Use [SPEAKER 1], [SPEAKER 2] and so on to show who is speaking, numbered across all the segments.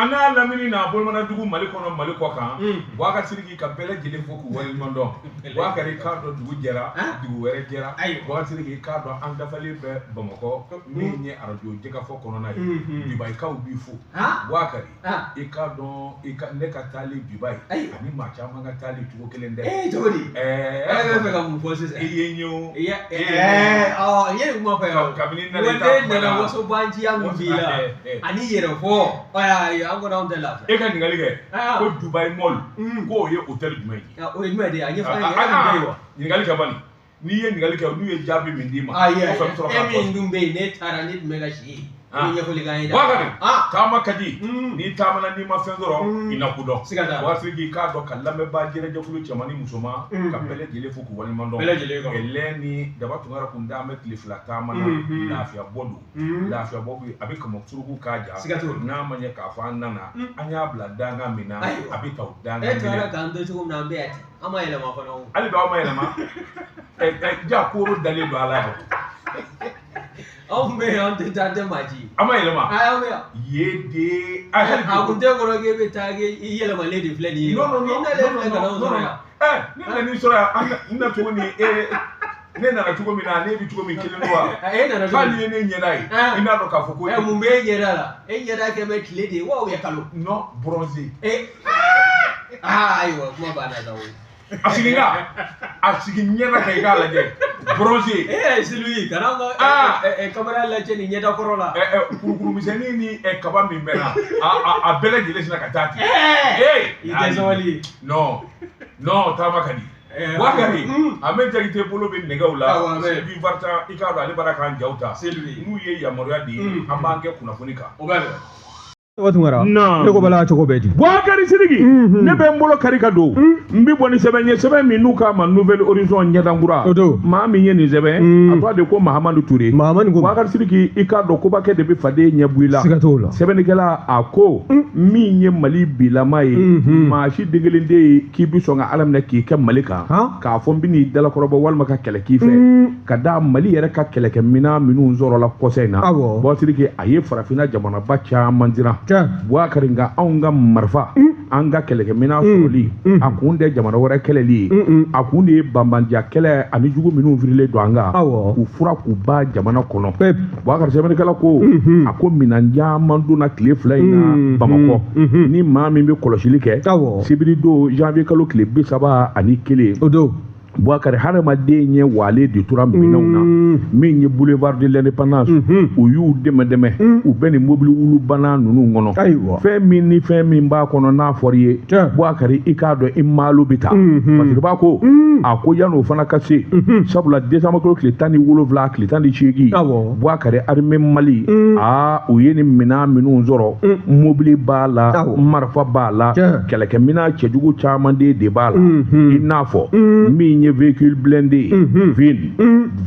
[SPEAKER 1] An n'a lamini n'a bolomanadugu Mali kɔnɔ, Mali kɔ kan. Bubakari Sidiki, ka bɛɛ lajɛlen fo k'u waleɲuman dɔn. Bubakari, k'a dɔn dugu jɛra, dugu wɛrɛ jɛra. Bubakari Sidiki, k'a dɔn an dafalen bɛ Bamakɔ, min ye arajo jɛkafɔ kɔnɔna ye. Dubayikaw b'i fo. Bubakari, i k'a dɔn i ka ne ka taali Dubayi ani maa caman ka taali cogo kelen tɛ.
[SPEAKER 2] Ee, cogo di? E bɛ fɛ ka mun fɔ sisan?
[SPEAKER 1] I ye n ye o.
[SPEAKER 2] I ye ɔ, i ye nin kuma fɔ yan.
[SPEAKER 1] Kabini n
[SPEAKER 2] nana,
[SPEAKER 1] nana
[SPEAKER 2] ne nana, wasobanciya min b'i la ani yɛrɛ fɔ, ayi, an kɔni, anw tɛ lafiya.
[SPEAKER 1] E ka ɲininkali kɛ ko Dubai Mall, k'o ye hôtel jumɛn ye?
[SPEAKER 2] O ye jumɛn de ye? A ɲɛfɔ an ye, e kun bɛ yen wa?
[SPEAKER 1] Ɲininkali kɛ bani, n'i ye ɲininkali kɛ, n'u ye jaabi min d'i ma,
[SPEAKER 2] kɔfɛ
[SPEAKER 1] n bɛ sɔrɔ
[SPEAKER 2] e
[SPEAKER 1] k'a fɔ.
[SPEAKER 2] Min dun bɛ yen, ne taara, ne tun bɛ ka si yen, i bɛ ɲɛfɔli k'an ye dɛ.
[SPEAKER 1] Bakari, taama ka di. N'i taamana, n'i ma fɛn sɔrɔ, i na kodɔn.
[SPEAKER 2] Siga t'a la.
[SPEAKER 1] Waati k'i k'a dɔn ka lamɛnbaa jɛrɛjɛkulu cɛman ni musoman, ka bɛɛ lajɛlen fo k'u waleɲuman dɔn.
[SPEAKER 2] Bɛɛ lajɛlen kan.
[SPEAKER 1] Ɛlɛ ni Daba Tunkara kun da, an bɛ tile 2 taama na. Lafiya bɔ don, lafiya bɔ bɛ a bɛ kama suruku k'a ja.
[SPEAKER 2] Siga t'o la.
[SPEAKER 1] N'a ma ɲɛ k'a fɔ an nana, an y'a bila dankan min na, a bɛ ta o dankan
[SPEAKER 2] E taara
[SPEAKER 1] kelen.
[SPEAKER 2] k'an to cogo min na, an bɛ yan ten, an ma yɛlɛma fana o.
[SPEAKER 1] Hali bi aw ma yɛlɛma. Ja koro dalen don ala yan.
[SPEAKER 2] Anw bɛ yan, an tɛ taa, an tɛ maa ci.
[SPEAKER 1] An ma yɛlɛma.
[SPEAKER 2] Ayi, an bɛ yan.
[SPEAKER 1] Ye de a hali
[SPEAKER 2] A kun tɛ kɔrɔ k'e bɛ taa k'e i yɛlɛmalen de filɛ nin ye.
[SPEAKER 1] Non, non, non.
[SPEAKER 2] I nalen filɛ ka n'anw sɔrɔ yan.
[SPEAKER 1] Ne nana n'i sɔrɔ yan, an na cogo ni e ne nana cogo min na, ne bɛ cogo min kelen don wa?
[SPEAKER 2] E nana cogo
[SPEAKER 1] Hali ye ne ɲɛda ye, i n'a dɔn k'a fɔ ko.
[SPEAKER 2] Mun bɛ e ɲɛda la? E ɲɛda kɛ bɛ tile de ye wa, ou bien kalo?
[SPEAKER 1] Non, bronzé.
[SPEAKER 2] Aa, ayiwa, kuma banna sa o.
[SPEAKER 1] A sigi n kan, a sigi ɲɛda kan, i k'a lajɛ, bronzé.
[SPEAKER 2] Ee Sylvie, kana an ka caméra lajɛ nin ɲɛda kɔrɔ la.
[SPEAKER 1] Kurukuru misɛnnin ni kaba min bɛ na, a bɛɛ lajɛlen sinna ka taa ten.
[SPEAKER 2] I tɛ sabali.
[SPEAKER 1] Non, non, taama ka di. Bakari a bɛ Jakite bolo bɛ nɛgɛw la. Sylvie Vartan, i k'a dɔn ale b'ara k'an jaw ta. N'u ye yamaruya di, an b'an kɛ kunnafoni kan.
[SPEAKER 2] O bɛ bɛn.
[SPEAKER 3] Tunkara, ne ko bala cogo bɛ di?
[SPEAKER 1] Bubakari Sidiki, ne bɛ n bolo kari ka don, n bɛ bɔ ni sɛbɛn ye, sɛbɛn min n'u k'a ma Nouvel Horizon, ɲɛdankura. Maa min ye nin sɛbɛn, a tɔgɔ de ko Mahamadu Ture.
[SPEAKER 3] Mahamadu ko
[SPEAKER 1] Bubakari Sidiki, i k'a dɔn kobakɛ de bɛ faden ɲɛ bɔ i la.
[SPEAKER 3] Siga t'o la.
[SPEAKER 1] Sɛbɛnnikɛla a ko min ye Mali bilama ye, maa si den kelen tɛ yen k'i bɛ sɔn ka Ala minɛ k'i kɛ Mali kan k'a fɔ n bɛ n'i dalakɔrɔbɔ walima ka kɛlɛ k'i fɛ, ka da Mali yɛrɛ ka kɛlɛkɛminɛn minnu sɔrɔla kɔsa in na. Bubakari Sidiki, a ye farafinna jamanaba caman siran. Bubakari, nka anw ka marifa, an ka kɛlɛkɛminɛn sɔrɔli, a kun tɛ jamana wɛrɛ kɛlɛli ye, a kun de ye banbandiya kɛlɛ ani jugu minnu firilen don an kan, k'u fura k'u ba jamana kɔnɔ. Bubakari, sɛbɛnnikɛla ko, a ko minɛn caman donna tile 2 in na Bamakɔ. Ni maa min bɛ kɔlɔsili kɛ, sibiri don, janvier kalo tile 31,
[SPEAKER 3] o don,
[SPEAKER 1] Bubakari, hadamaden ye wale de tora minɛnw na. Min ye boulevard de l'Indépendance, u y'u dɛmɛ dɛmɛ, u bɛ nin mobili wulubana ninnu kɔnɔ. Fɛn min ni fɛn min b'a kɔnɔ, n'a fɔr'i ye, Bubakari, i k'a dɔn i malo bɛ taa. Fasiriba ko, a ko yan'o fana ka se, sabula décembre kalo tile 17, tile 18, Bubakari, armée Mali, aa, u ye nin minɛn minnu sɔrɔ, mobili b'a la, marifa b'a la, kɛlɛkɛminɛn cɛjugu caman de b'a la, i n'a fɔ min ye véhicule blindé VIN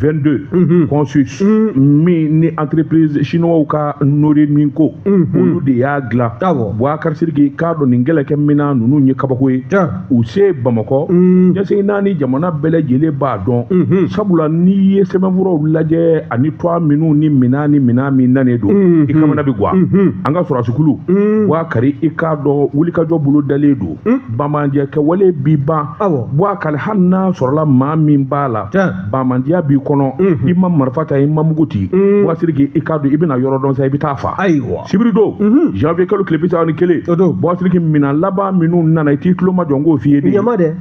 [SPEAKER 1] 22 Consus, min ni entreprise chinois ka Norinco, olu de y'a dilan. Bubakari Sidiki, k'a dɔn nin kɛlɛkɛminɛn ninnu ye kabako ye. U se Bamakɔ ɲɛsegin naani, jamana bɛɛ lajɛlen b'a dɔn, sabula n'i ye sɛbɛnfuraw lajɛ ani toit minnu ni minɛn ni minɛn min nanen don, i kamana bɛ guwa. An ka sɔrɔdasikulu, Bubakari, i k'a dɔn wulikajɔ bolo dalen don, banbanjɛ kɛwale bi ban. Bubakari, hali n'a sɔrɔla maa min b'a la, banbandiya b'i kɔnɔ, i ma marifa ta, i ma mugu ci, Bubakari Sidiki, i k'a dɔn i bɛna yɔrɔ dɔn sa, i bɛ taa fa. Sibiri don, janvier kalo tile 31, Bubakari Sidiki, minɛn laban minnu nana, i t'i tulo majɔ n k'o f'i ye de.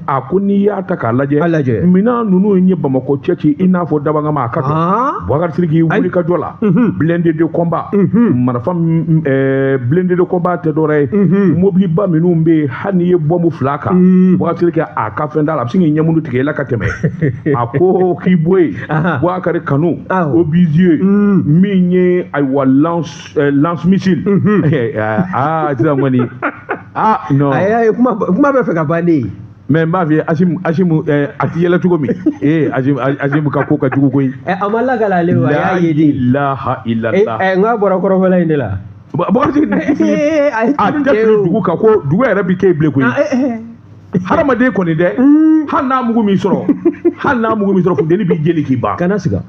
[SPEAKER 1] A ko n'i y'a ta k'a lajɛ, minɛn ninnu ye Bamakɔ cɛ ci i n'a fɔ dabangama, a ka dɔn. Bubakari Sidiki, wulikajɔ la, blindé de combat, marifa blindé de combat tɛ dɔwɛrɛ ye, mobiliba minnu bɛ yen, hali n'i ye bɔnbu 2 kan, Bubakari Sidiki, a ka fɛn t'a la, a bɛ se k'i ɲɛmunu tigɛ i la ka tɛmɛ. A ko k'i bɔ yen, Bubakari, kanu obusier min ye, ayiwa, lance missile. Aa, sisan kɔni, aa, non.
[SPEAKER 3] Ayi, kuma bɛ fɛ ka ban ne ye.
[SPEAKER 1] Mais n b'a f'i ye, Asimu, a ti yɛlɛ cogo min, ee, Asimu ka ko ka jugu koyi.
[SPEAKER 3] A ma lakale ale wa, a y'a ye de.
[SPEAKER 1] La ilaha illallah.
[SPEAKER 3] N k'a bɔra kɔrɔfɔla in de la.
[SPEAKER 1] Bubakari, a tɛ fili dugu kan, ko dugu yɛrɛ bi kɛ yen bilen koyi. Hadamaden kɔni dɛ, hali n'a mugu min sɔrɔ, hali n'a mugu min sɔrɔ, funteni b'i jeli k'i ban.
[SPEAKER 3] Kana siga.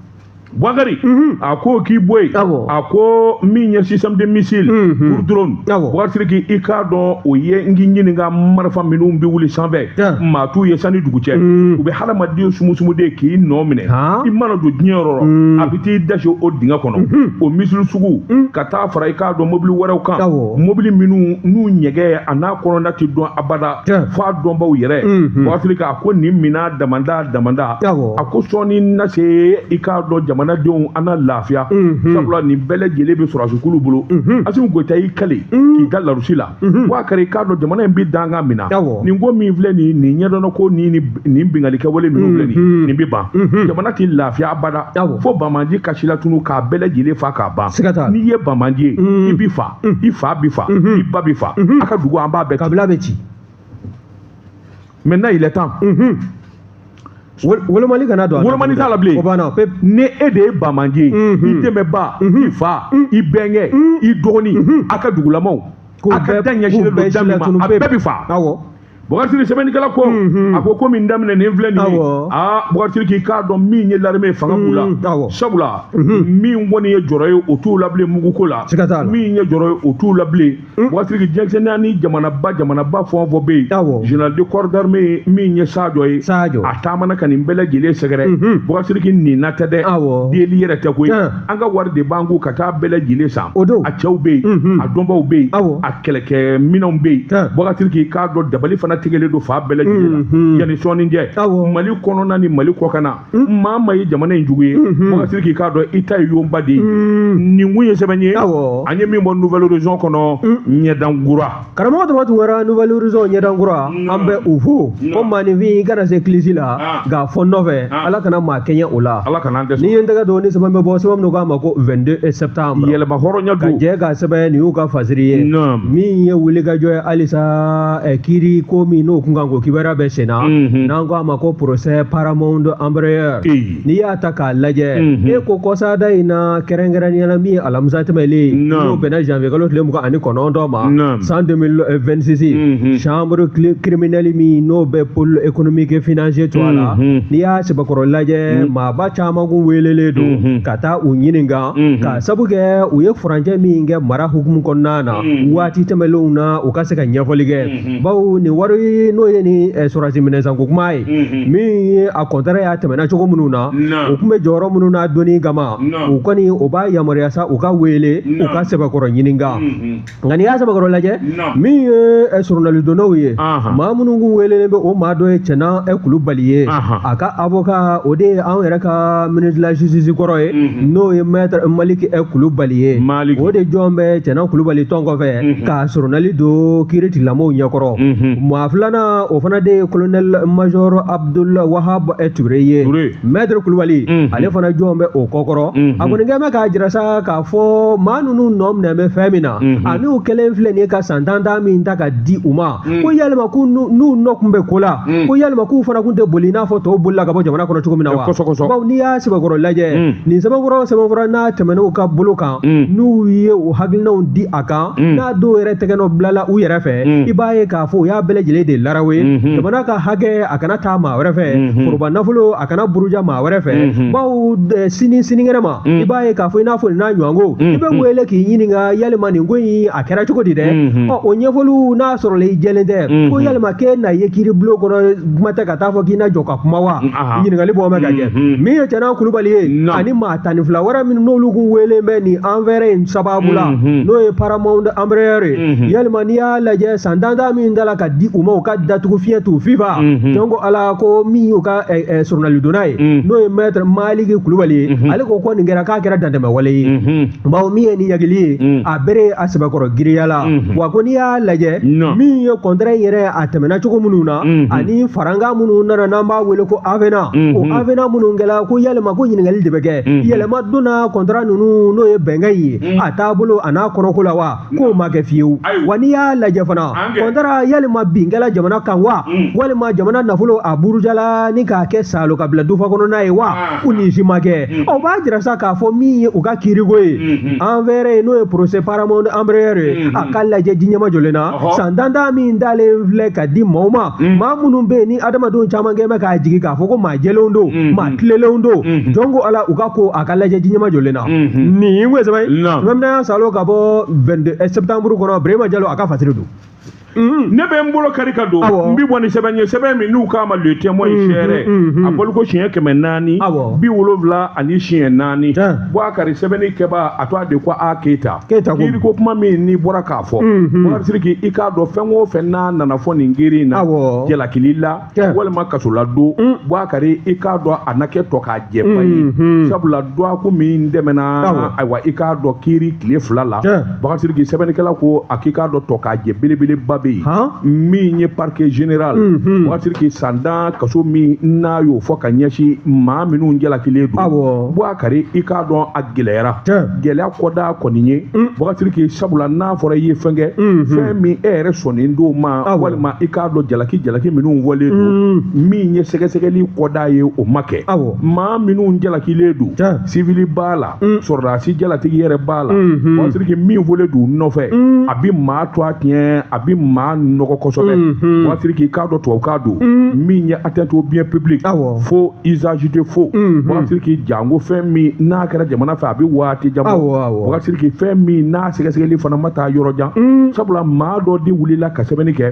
[SPEAKER 1] Bouakari a ko k'i bɔ yen, a ko min ye système de missile pour drone, Bouakari Sidiki, i k'a dɔn o ye n k'i ɲininka, marifa minnu bɛ wuli sanfɛ, maa t'u ye sanni dugu cɛ, u bɛ hadamaden sumusumu de k'i nɔ minɛ, i mana don diɲɛ yɔrɔ yɔrɔ, a bɛ t'i dasi o dingɛ kɔnɔ. O missile sugu ka taa fara i k'a dɔn mobili wɛrɛw kan, mobili minnu n'u ɲɛgɛn a n'a kɔnɔna tɛ dɔn abada f'a dɔnbaw yɛrɛ. Bouakari Sidiki, a ko nin minan damanda damanda, a ko sɔɔni na se i k'a dɔn jamanadenw an na lafiya, sabula nin bɛɛ lajɛlen bɛ sɔrɔdasikulu bolo. Asimi Goyita y'i kale k'i da larusi la. Bouakari, i k'a dɔn jamana in bɛ dankan min na, nin ko min filɛ nin, nin ɲɛdɔnna ko nin nin binkanni kɛwale minnu filɛ nin, nin bɛ ban, jamana tɛ lafiya abada fo banbaanci ka silatunu k'a bɛɛ lajɛlen fa k'a ban. N'i ye banbaanci ye, i bi fa, i fa bi fa, i ba bi fa, a ka dugu an b'a bɛɛ ci,
[SPEAKER 3] kabila bɛ ci.
[SPEAKER 1] Maintenant il est temps.
[SPEAKER 3] Wolomali kana don.
[SPEAKER 1] Wolomali t'a la bilen.
[SPEAKER 3] O banna pep.
[SPEAKER 1] Ni e de ye banbaanci ye, i dɛmɛba, i fa, i bɛnkɛ, i dɔgɔnin, a ka dugulamaw, a ka da ɲɛsinnen don da min ma, a bɛɛ bi fa. Bouakari Sidiki, sɛbɛnnikɛla ko, a ko ko min daminɛ nin filɛ nin ye. Aa, Bouakari Sidiki, k'i k'a dɔn min ye l'armée fanga b'u la, sabula min kɔni ye jɔrɔ ye, o t'u la bilen muguko la, min ye jɔrɔ ye, o t'u la bilen. Bouakari Sidiki, diɲɛ naani jamanaba jamanaba fɛn o fɛn bɛ yen, général de corps d'armée min ye Sadio ye, a taamana ka nin bɛɛ lajɛlen sɛgɛrɛ. Bouakari Sidiki, nin na tɛ dɛ, deli yɛrɛ tɛ koyi, an ka wari de b'an kun ka taa bɛɛ lajɛlen san. A cɛw bɛ yen, a dɔnbaw bɛ yen, a kɛlɛkɛminɛnw bɛ yen. Bouakari Sidiki, k'a dɔn dabali fana tigɛlen don fa bɛɛ lajɛlen la yanni sɔɔni cɛ. Mali kɔnɔna ni Mali kɔkanna, maa ma ye jamana in jugu ye, Bouakari Sidiki, k'a dɔn i ta ye yonba de ye. Nin kun ye sɛbɛn ye an ye min bɔ Nouvelle Horizon kɔnɔ, ɲɛdankura.
[SPEAKER 3] Karamɔgɔ Toma Tunkara, Nouvelle Horizon ɲɛdankura, an bɛ u fo ko maaninfin i kana se kilisi la nka fɔ nɔfɛ, Ala kana maa kɛɲɛ o la.
[SPEAKER 1] Ala kana an dɛsɛ.
[SPEAKER 3] N'i ye n tɛgɛ don ni sɛbɛn bɛ bɔ, sɛbɛn min k'a ma ko 22 septembre,
[SPEAKER 1] yɛlɛma hɔrɔnya
[SPEAKER 3] don, ka jɛ ka sɛbɛn nin y'u ka fasiri ye. Min ye wulikajɔ ye halisa, kiiri ko min n'o kun kan ko kibaruya bɛ sen na, n'an ko a ma ko procès Paramount Embraer. N'i y'a ta k'a lajɛ, e ko kɔsada in na, kɛrɛnkɛrɛnnenya la min ye alamisa tɛmɛlen, n'o bɛnna janvier kalo tile 29 ma san 2026, chambre criminelle min n'o bɛ pôle économique et financier to a la, n'i y'a sɛbɛkɔrɔ lajɛ, maaba caman kun welelen don ka taa u ɲininka ka sabu kɛ u ye furancɛ min kɛ mara hukumu kɔnɔna na waati tɛmɛnlenw na, u ka se ka ɲɛfɔli kɛ, bawo nin wari n'o ye ni sɔrɔdasi minɛnsanko kuma ye, min ye a kɔntara y'a tɛmɛna cogo minnu na, u tun bɛ jɔyɔrɔ minnu na donni kama, u kɔni o b'a yamaruya sa u ka wele u ka sɛbɛkɔrɔ ɲininka. Nka n'i y'a sɛbɛkɔrɔ lajɛ, min ye sɔrɔnalidonnaw ye, maa minnu kun welelen bɛ, o maa dɔ ye Cɛna Kulubali ye, a ka avocat o de ye anw yɛrɛ ka ministre de la justice kɔrɔ ye, n'o ye maître Maliki Kulubali ye. O de jɔn bɛ Cɛna Kulubali tɔn kɔfɛ ka sɔrɔnali don kiiri tigilamɔgɔw ɲɛkɔrɔ. Maa filanan, o fana de ye colonel major Abdul Wahab Touré ye. Maître Kulubali, ale fana jɔn bɛ o kɔkɔrɔ. A kɔni kɛn bɛ k'a jira sa k'a fɔ maa ninnu nɔ minɛ bɛ fɛn min na, ani u kɛlen filɛ nin ye ka san tan min ta ka di u ma, ko yalima k'u n'u nɔ kun bɛ ko la, ko yalima k'u fana kun tɛ boli i n'a fɔ tɔw bolila ka bɔ jamana kɔnɔ cogo min na wa? Bawo n'i y'a sɛbɛkɔrɔ lajɛ, nin sɛbɛnfura n'a tɛmɛn'u ka bolo kan, n'u ye u hakilinaw di a kan, n'a dɔw yɛrɛ tɛgɛ nɔ bilala u yɛrɛ fɛ, i b'a ye k'a fɔ u y'a bɛɛ lajɛlen de larawe. Jamana ka hakɛ a kana taa maa wɛrɛ fɛ, foroba nafolo a kana buruja maa wɛrɛ fɛ, bawo sini sinikɛnɛ ma, i b'a ye k'a fɔ i n'a fɔ nin n'a ɲɔgɔnko, i bɛ wele k'i ɲininka yalima nin ko in a kɛra cogo di dɛ? Ɔ, o ɲɛfɔliw n'a sɔrɔla i jɛlen tɛ, ko yalima k'e na ye kiiri bulon kɔnɔ, kuma tɛ ka taa fɔ k'i na jɔ ka kuma wa? Ɲininkali bɔ bɛ ka kɛ. Min ye Cɛna Kulubali ye, ani maa 12 wɛrɛ minnu n'olu kun wele bɛ nin affaire in sababu la, n'o ye Paramount Embraer ye, yalima n'i y'a lajɛ san tan min dala ka di u ma, u ka datugu fiɲɛ t'u fifa. Donc ala ko min y'u ka sɔrɔnalidonna ye, n'o ye maître Maliki Kulubali ye, ale ko nin kɛra k'a kɛra dantɛmɛwale ye, bawo min ye nin ɲagili ye, a bere a sɛbɛkɔrɔ giriya la. Wa ko n'i y'a lajɛ, min ye kɔntara in yɛrɛ a tɛmɛna cogo minnu na, ani farankan minnu nana n'an b'a wele ko avenant, o avenant minnu kɛla, ko yalima ko ɲininkali de bɛ kɛ, yɛlɛma donna kɔntara ninnu n'o ye bɛnkan ye a taabolo a n'a kɔnɔko la wa, k'o ma kɛ fiyewu. Wa n'i y'a lajɛ fana, kɔntara yalima bin kɛla jamana kan wa walima jamana nafolo a burujala ni k'a kɛ salo ka bila dufa kɔnɔna ye wa ko nin si ma kɛ. O b'a jira sa k'a fɔ min ye u ka kiiriko ye Anvers ye, n'o ye procès Paramount Embraer ye, a ka lajɛ ji ɲɛmajɔlen na. San dantan min dalen filɛ ka di maaw ma, maa minnu bɛ yen ni adamadenw caman kɛ bɛ k'a jigi k'a fɔ ko maa jɛlenw don, maa tilelenw don, jɔn ko Ala, u ka ko a ka lajɛ ji ɲɛmajɔlen na. Nin ko sɛbɛn sɛbɛn salo ka bɔ 22 septembre kɔnɔ, Birema Jalo a ka fasiri don.
[SPEAKER 1] Ne bɛ n bolo kari ka don, n bi bɔ ni sɛbɛn ye, sɛbɛn min n'u k'a ma Le Témoin sɛrɛ, a bɔli ko siɲɛ 474. Bubakari, sɛbɛnni kɛba a to a de ko a Keyita kiiri ko kuma min n'i bɔra k'a fɔ, Bubakari Sidiki, i k'a dɔn fɛn o fɛn n'a nana fɔ nin kiiri in na, jalakili la walima kasola don, Bubakari, i k'a dɔn a na kɛ tɔ k'a jɛba ye, sabula dɔgɔkun min tɛmɛna, ayiwa, i k'a dɔn kiiri tile 2 la, Bubakari Sidiki, sɛbɛnnikɛla ko a k'i k'a dɔn tɔ k'a jɛ belebeleba bɛ yen, min ye parquet général, Bubakari Sidiki, san tan kaso min n'a y'o fɔ ka ɲɛsin maa minnu jalakilen don, Bubakari, i k'a dɔn a gɛlɛyara, gɛlɛya kɔda kɔni ye, Bubakari Sidiki, sabula n'a fɔra i ye fɛn kɛ, fɛn min e yɛrɛ sɔnnen don ma, walima i k'a dɔn jalaki minnu fɔlen don, min ye sɛgɛsɛgɛli kɔda ye, o ma kɛ. Maa minnu jalakilen don, civil b'a la, sɔrɔdasi jalatigi yɛrɛ b'a la, Bubakari Sidiki, min fɔlen don nɔfɛ, a bi maa to a tiɲɛ, a bi maa nɔgɔ kosɛbɛ. Bubakari Sidiki, k'a dɔn tubabukan don, min ye atteinte au bien public, faux, usage de faux, Bubakari Sidiki, jango fɛn min n'a kɛra jamana fɛ, a bɛ waati jan bɔ. Bubakari Sidiki, fɛn min n'a sɛgɛsɛgɛli fana ma taa yɔrɔ jan, sabula maa dɔ de wulila ka sɛbɛnni kɛ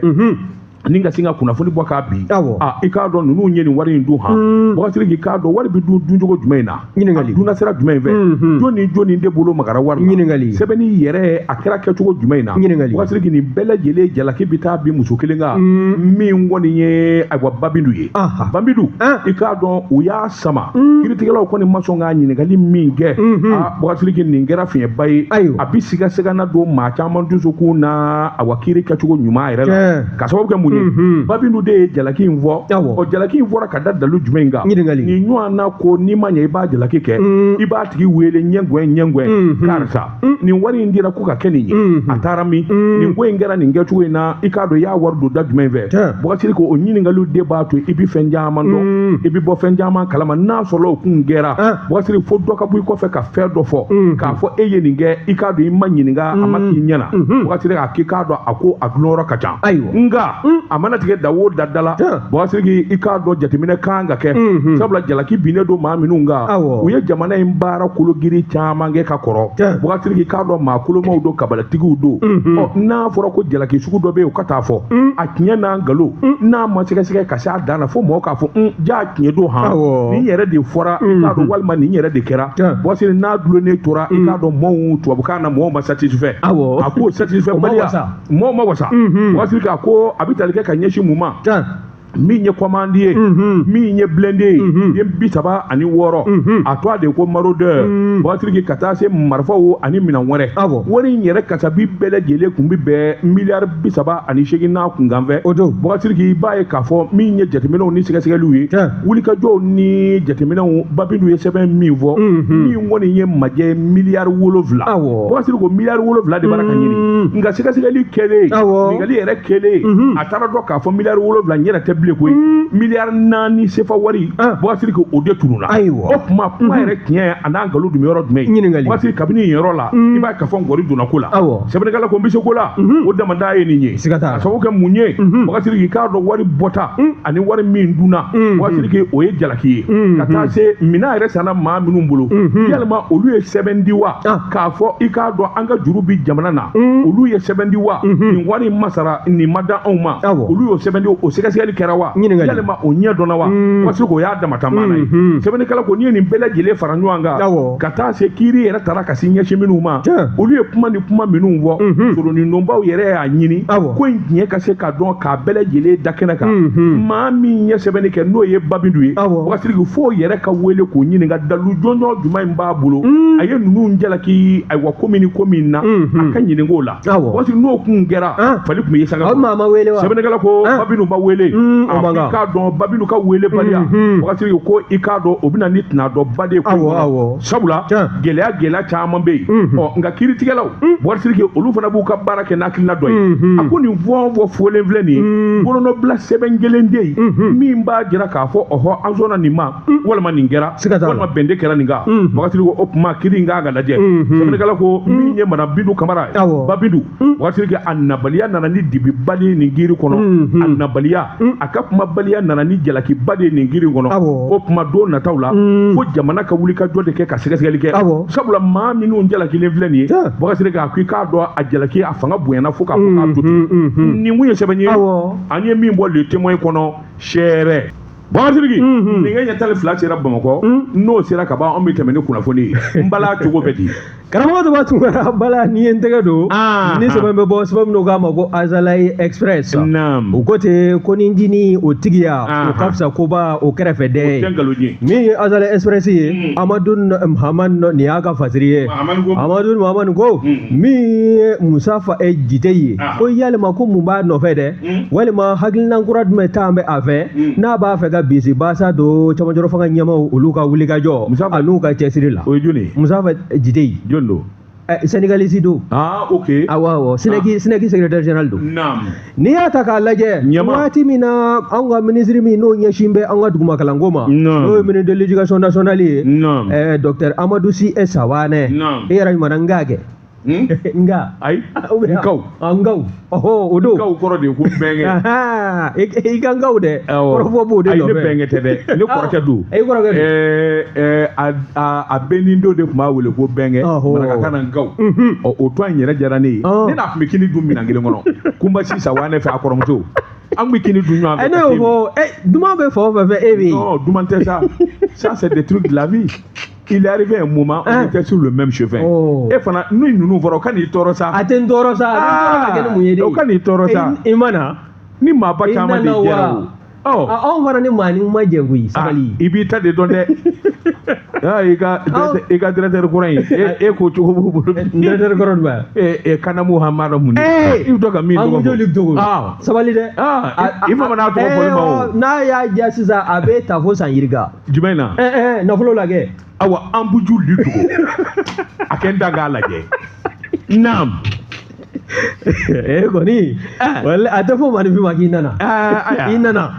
[SPEAKER 1] ni ka sin ka kunnafoni bɔ k'a bi, a i k'a dɔn ninnu ye nin wari in dun han. Bubakari Sidiki, k'a dɔn wari bɛ dun duncogo jumɛn in na,
[SPEAKER 3] ɲininkali,
[SPEAKER 1] a dunna sira jumɛn in fɛ, jɔn ni jɔn de bolo magara wari la,
[SPEAKER 3] ɲininkali,
[SPEAKER 1] sɛbɛnni yɛrɛ a kɛra kɛcogo jumɛn in na,
[SPEAKER 3] ɲininkali.
[SPEAKER 1] Bubakari Sidiki, nin bɛɛ lajɛlen jalaki bɛ taa bin muso kelen kan, min kɔni ye ayiwa Babindu ye. Babindu, i k'a dɔn u y'a sama, kiiritigɛlaw kɔni ma sɔn k'a ɲininkali min kɛ, a Bubakari Sidiki, nin kɛra fiɲɛba ye, a bɛ siga-sigana don maa caman dusukun na, awa kiiri kɛcogo ɲuman yɛrɛ la, ka sababu kɛ mun ye? Babindu de ye jalaki in fɔ. Ɔ, jalaki in fɔra ka da dalu jumɛn kan?
[SPEAKER 3] Ɲininkali.
[SPEAKER 1] Nin ɲɔgɔn na ko n'i ma ɲɛ i b'a jalaki kɛ, i b'a tigi wele ɲɛgɛn ɲɛgɛn, karisa, nin wari in dira ko ka kɛ nin ye, a taara min? Nin ko in kɛra nin kɛcogo in na, i k'a dɔn i y'a wari don da jumɛn fɛ? Bubakari Sidiki, o ɲininkaliw de b'a to i bɛ fɛn caman dɔn, i bɛ bɔ fɛn caman kalama. N'a sɔrɔla o kun kɛra, Bubakari Sidiki, fo dɔ ka bɔ i kɔfɛ ka fɛn dɔ fɔ k'a fɔ e ye nin kɛ, i k'a dɔn i ma ɲininka, a ma k'i ɲɛna. Bubakari Sidiki, a k'i k'a dɔn a ko a dunyɔrɔ ka ca, nka a mana tigɛ da o da da la, Bubakari Sidiki, i k'a dɔn jateminɛ kan ka kɛ, sabula jalaki binnen don maa minnu kan, u ye jamana in baara kologiri caman kɛ ka kɔrɔ. Bubakari Sidiki, k'a dɔn maa kolomaw don, kabalatigiw don. Ɔ, n'a fɔra ko jalaki sugu dɔ bɛ yen, o ka taa fɔ a tiɲɛ n'a nkalon, n'a ma sɛgɛsɛgɛ ka se a dan na, fo mɔgɔw k'a fɔ ja tiɲɛ don han, nin yɛrɛ de fɔra, i k'a dɔn, walima nin yɛrɛ de kɛra. Bubakari Sidiki, n'a dulonnen tora, i k'a dɔn mɔgɔw, tubabukan na, mɔgɔw ma satisfait, a ko satisfait baliya, mɔgɔw ma wasa. Bubakari Sidiki, a ko a bɛ tali kɛ ka ɲɛsin mun ma? Min ye commande ye, min ye blindé ye, den 36, a to a de ko maraudeur, Bubakari Sidiki, ka taa se marifaw ani minɛn wɛrɛ. Wari in yɛrɛ kasabi bɛɛ lajɛlen kun bɛ bɛn miliyari 38 n'a kunkan fɛ. Bubakari Sidiki, i b'a ye k'a fɔ min ye jateminɛw ni sɛgɛsɛgɛliw ye, wulikajɔw ni jateminɛw, Babindu ye sɛbɛn min fɔ, min kɔni ye majɛ miliyari 7. Bubakari Sidiki ko miliyari 7 de b'a la ka ɲini, nka sɛgɛsɛgɛli kɛlen, ɲininkali yɛrɛ kɛlen, a taara dɔn k'a fɔ miliyari 7 n yɛrɛ tɛ bilen koyi, miliyari 4 sefa wari, Bubakari Sidiki, o de tununna. O tuma kuma yɛrɛ tiɲɛ a n'a nkalon dun bɛ yɔrɔ jumɛn?
[SPEAKER 3] Ɲininkali.
[SPEAKER 1] Bubakari Sidiki, kabini yen yɔrɔ la, i b'a ye k'a fɔ ngɔri donna ko la. Sɛbɛnnikɛla ko n bɛ se ko la, o damada ye nin ye.
[SPEAKER 3] Siga t'a la.
[SPEAKER 1] A sababu kɛ mun ye? Bubakari Sidiki, k'a dɔn wari bɔta ani wari min dunna, Bubakari Sidiki, o ye jalaki ye, ka taa se minɛn yɛrɛ sanna maa minnu bolo, yalima olu ye sɛbɛn di wa k'a fɔ i k'a dɔn an ka juru bi jamana na? Olu ye sɛbɛn di wa nin wari in ma sara, nin ma da anw ma? Olu y'o sɛbɛn di, o sɛgɛsɛgɛli kɛra wa? Yalima o ɲɛ dɔnna wa? Parce que o y'a damata maana ye. Sɛbɛnnikɛla ko n'i ye nin bɛɛ lajɛlen fara ɲɔgɔn kan, ka taa se kiiri yɛrɛ taara ka se ɲɛsin minnu ma, olu ye kuma ni kuma minnu fɔ, soronindonbaw yɛrɛ y'a ɲini ko in tiɲɛ ka se ka dɔn k'a bɛɛ lajɛlen da kɛnɛ kan. Maa min ye sɛbɛnni kɛ, n'o ye Babindu ye, Bubakari Sidiki, f'o yɛrɛ ka wele k'o ɲininka dalu jɔnjɔn jumɛn in b'a bolo a ye ninnu jalaki, ayiwa, ko min ni ko min na, a ka ɲininka o la. Bubakari, n'o kun kɛra, fali tun bɛ ye sanga.
[SPEAKER 3] Maa ma wele wa?
[SPEAKER 1] Sɛbɛnnikɛla ko Babindu ma wele. A i k'a dɔn Babilu ka weelebaliya Boubacar Sidiki ko i k'a dɔn o bɛ na ni tɛnadɔba de ye ko kɔnɔ sabula gɛlɛya gɛlɛya caman bɛ yen ɔ nka kiiritigɛlaw Boubacar Sidiki olu fana b'u ka baara kɛ n'hakilina dɔ ye a ko nin fɛn o fɛn fɔlen filɛ nin ye bolonɔbila sɛbɛn kelen tɛ yen min b'a jira k'a fɔ ɔhɔ an sɔnna nin ma walima nin kɛra walima bɛn de kɛra nin kan Boubacar Sidiki o tuma kiiri in kan ka lajɛ sɛbɛnnikɛla ko min ye madame Bintu Kamara ye Babintu Boubacar Sidiki a nabaliya nana ni dibiba de ye nin kiiri kɔnɔ a nabaliya a ka kumabaliya nana ni jalakiba de ye nin kiiri kɔnɔ o tuma don nataw la fo jamana ka wuli ka jɔ de kɛ ka sɛgɛsɛgɛli kɛ sabula maa minnu jalakilen filɛ nin ye Boubacar Sidiki a ko i k'a dɔn a jalaki a fanga bonyana fo k'a fɔ k'a to ten nin kun ye sɛbɛn ye an ye min bɔ Le Témoin kɔnɔ sɛɛrɛ Boubacar Sidiki nɛgɛ ɲɛ 12 sera Bamakɔ n'o sera ka ban anw bɛ tɛmɛ ni kunnafoni ye n bala cogo bɛ di
[SPEAKER 3] Karamɔgɔ Toba Tunkara bala n'i ye n tɛgɛ don ni sɛbɛn bɛ bɔ sɛbɛn min k'a ma ko Azalaï Express u ko ten ko ni ncinin o tigiya o ka fisa koba o kɛrɛfɛ dɛ ye min ye Azalaï Express ye Amadu Mahamani nin y'a ka fasiri ye Amadu Mahamani ko min ye Musafa Jite ye ko yalima ko mun b'a nɔfɛ dɛ walima hakilina kura jumɛn ta bɛ a fɛ n'a b'a fɛ ka bisibasa don cɛmancɛrɔ fanga ɲɛmaaw olu ka wulikajɔ an'u ka cɛsiri la
[SPEAKER 1] o ye jɔni ye
[SPEAKER 3] Musafa Jite
[SPEAKER 1] jɔn don
[SPEAKER 3] syndicaliste don
[SPEAKER 1] ah ok
[SPEAKER 3] awɔ awɔ SYNEC SYNEC secrétaire général don
[SPEAKER 1] naam
[SPEAKER 3] n'i y'a ta k'a lajɛ waati min na anw ka minisiri min n'o ɲɛsin bɛ an ka duguma kalanko ma n'o ye ministre de l'éducation nationale ye docteur Amadou Sy Sawanɛ e yɛrɛ ɲuman na n k'a kɛ nka
[SPEAKER 1] ayi nkaw
[SPEAKER 3] nkaw ɔhɔ o don
[SPEAKER 1] nkaw kɔrɔ de ye ko bɛnkɛ
[SPEAKER 3] i ka nkaw dɛ kɔrɔfɔ b'o de
[SPEAKER 1] nɔfɛ ayi ne bɛnkɛ tɛ dɛ ne kɔrɔkɛ don
[SPEAKER 3] e kɔrɔkɛ
[SPEAKER 1] don a bɛnni don de tun b'a wele ko bɛnkɛ marakakan na nkaw ɔ o tɔgɔ in yɛrɛ diyara ne ye ne n'a tun bɛ kini dun minɛn kelen kɔnɔ Kunba Si Sawanɛ fɛ a kɔrɔmuso an bɛ kini dun ɲɔgɔn fɛ
[SPEAKER 3] ne y'o fɔ duman bɛ fan o fan fɛ e bɛ yen
[SPEAKER 1] non duman tɛ sa ça c'est des trucs de la vie. Il est arrivé un moment, on était sur le même chemin. E fana n'u ninnu fɔra o ka n'i tɔɔrɔ sa.
[SPEAKER 3] A tɛ n tɔɔrɔ sa. A bɛ n tɔɔrɔ ka kɛ ni mun ye de?
[SPEAKER 1] O ka n'i tɔɔrɔ sa.
[SPEAKER 3] I ma na.
[SPEAKER 1] Ni maaba caman de jɛra o.
[SPEAKER 3] Ɔ anw fana ni maa ni ma jɛ koyi sabali.
[SPEAKER 1] I b'i ta de dɔn dɛ. I ka directeur kɔrɔ in e ko cogo b'u bolo.
[SPEAKER 3] Directeur kɔrɔ jumɛn?
[SPEAKER 1] E Kanamu Hamada mun de? I bɛ to ka min tɔgɔ
[SPEAKER 3] fɔ. Sabali dɛ.
[SPEAKER 1] I ma n'a tɔgɔ fɔli ma o.
[SPEAKER 3] N'a y'a diya sisan a bɛ ta fo san yirika.
[SPEAKER 1] Jumɛn na?
[SPEAKER 3] Nafolo la kɛ.
[SPEAKER 1] Awa an buju li tugu a kɛ n da k'a lajɛ naam
[SPEAKER 3] e kɔni a tɛ fɔ maaninfin ma k'i nana i nana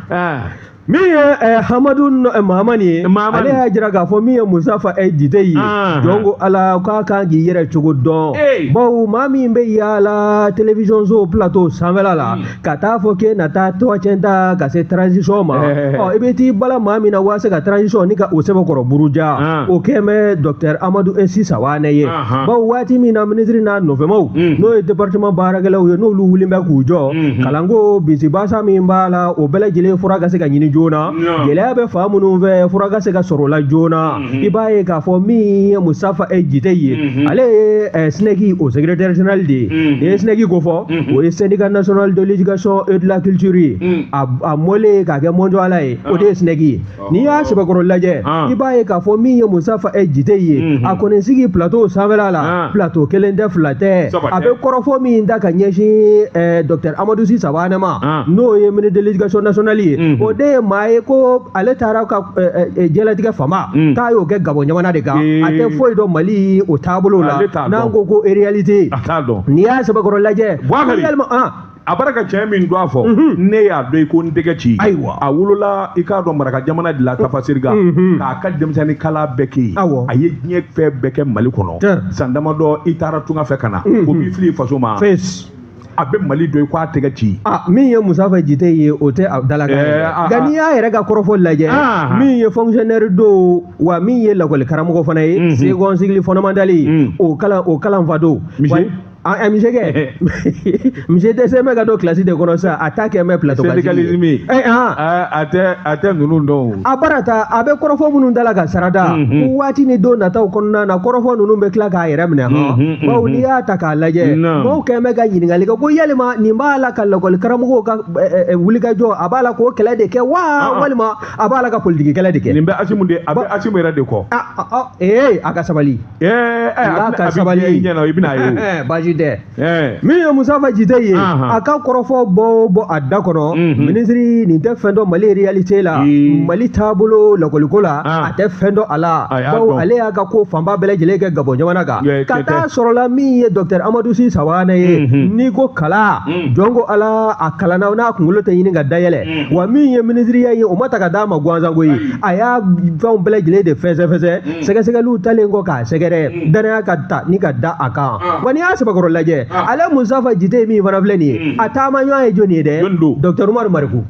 [SPEAKER 3] min ye Hamadu Mahamani ye ale y'a jira k'a fɔ min ye Musafa Jite ye jɔn ko Ala k'a kan k'i yɛrɛ cogo dɔn bawo maa min bɛ yaala télévision so plateau sanfɛla la ka taa fɔ k'e na taa tɔgɔcɛn ta ka se transition ma ɔ i bɛ t'i bala maa min na waasa ka transition ni ka o sɛbɛkɔrɔ buruja o kɛn bɛ docteur Amadou Si Sawanɛ ye bawo waati min na minisiri n'a nɔfɛmaw n'o ye département baarakɛlaw ye n'olu wulilen bɛ k'u jɔ kalanko bisibasa min b'a la o bɛɛ lajɛlen fura ka se ka ɲini joona gɛlɛya bɛ fan minnu fɛ fura ka se ka sɔrɔ la joona i b'a ye k'a fɔ min ye Musafa Jite ye ale ye SYNEC o secrétaire général de ye n'i ye SYNEC ko fɔ o ye syndicat national de l'éducation et de la culture ye a mɔlen k'a kɛ mɔnjɔ ala ye o de ye SYNEC ye n'i y'a sɛbɛkɔrɔ lajɛ i b'a ye k'a fɔ min ye Musafa Jite ye a kɔni sigi plateau sanfɛla la plateau kelen tɛ fila tɛ a bɛ kɔrɔfɔ min ta ka ɲɛsin docteur Amadou Si Sawanɛ ma n'o ye ministre de l'éducation nationale ye o de ye maa ye ko ale taara ka diɲɛlatigɛ fama k'a y'o kɛ Gabon jamana de kan a tɛ foyi dɔn Mali o taabolo la n'an ko ko réalité n'i y'a sɛbɛkɔrɔ lajɛ
[SPEAKER 1] a bara ka cɛ min don a fɔ ne y'a dɔn i ko n tɛgɛ ci ayiwa a wolola i k'a dɔn maraka jamana de la Tafasiriga k'a ka denmisɛnnin kala bɛɛ kɛ yen a ye diɲɛ fɛn bɛɛ kɛ Mali kɔnɔ san damadɔ i taara tunga fɛ ka na o b'i fili faso ma a bɛ Mali dɔn i ko a tɛgɛ ci
[SPEAKER 3] min ye Musafa Jite ye o tɛ a dalakan ye nka n'i y'a yɛrɛ ka kɔrɔfɔ lajɛ min ye fonctionnaire don wa min ye lakɔli karamɔgɔ fana ye second cycle fondamental o kalan fa don misi kɛ misi dɛsɛ bɛ ka don kilasi de kɔnɔ sisan a t'a kɛ mɛ plateau kan
[SPEAKER 1] syndicalisme a tɛ ninnu dɔn
[SPEAKER 3] a bara ta a bɛ kɔrɔfɔ minnu da la ka sarada waati ni don nataw kɔnɔna na kɔrɔfɔ ninnu bɛ tila k'a yɛrɛ minɛ hɔn bawo n'i y'a ta k'a lajɛ maaw kɛn bɛ ka ɲininkali kɛ ko yalima nin b'a la ka lakɔli karamɔgɔw ka wulikajɔ a b'a la k'o kɛlɛ de kɛ wa walima a b'a la ka politiki kɛlɛ de kɛ
[SPEAKER 1] nin bɛ Asimu de a bɛ Asimu yɛrɛ de kɔ
[SPEAKER 3] a ka sabali
[SPEAKER 1] a ka sabali i ɲɛna i bɛna ye o
[SPEAKER 3] baasi baasi tɛ. Min ye Musafa Jite ye, a ka kɔrɔfɔ bɔ a da kɔnɔ, minisiri nin tɛ fɛn dɔn Mali réalité la, Mali taabolo lakɔliko la, a tɛ fɛn dɔn a la, bawo ale y'a ka ko fanba bɛɛ lajɛlen kɛ Gabon jamana kan. Ka taa sɔrɔla min ye docteur Amadou Sy Sawane ye, n'i ko kala, jɔn ko Ala a kalanna n'a kunkolo tɛ ɲini ka dayɛlɛ, wa min ye minisiriya ye o ma ta ka d'a ma gansan koyi, a y'a fɛnw bɛɛ lajɛlen de fɛsɛfɛsɛ, sɛgɛsɛgɛliw talen kɔ k'a sɛgɛrɛ, danaya ka ta ni ka da a kan. Wa n'i y'a sɛbɛkɔrɔ lajɛ, ale Musafa Jite min fana filɛ nin ye, a taama ɲɔgɔn ye jɔnni ye dɛ? Docteur Umaru Mariko.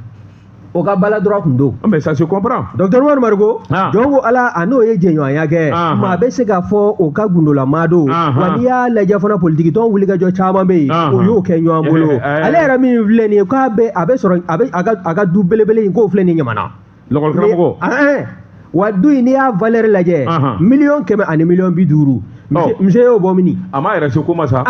[SPEAKER 3] O ka bala droit kun don.
[SPEAKER 1] Mais ça se comprend.
[SPEAKER 3] Docteur Umaru Mariko, jɔn ko Ala a n'o ye jɛɲɔgɔnya kɛ, maa bɛ se k'a fɔ o ka gundolamaa don. Wa n'i y'a lajɛ fana politiki tɔn wulikajɔ caman bɛ yen, o y'o kɛ ɲɔgɔn bolo. Ale yɛrɛ min filɛ nin ye, k'a bɛ a bɛ sɔrɔ a bɛ a ka du belebele in k'o filɛ nin Ɲamana.
[SPEAKER 1] Lakɔlikaramɔgɔ.
[SPEAKER 3] Wa du in n'i y'a valeur lajɛ, 150 miliyɔn 150. Monsieur y'o bɔ mini?
[SPEAKER 1] A m'a yɛrɛ se ko ma sa.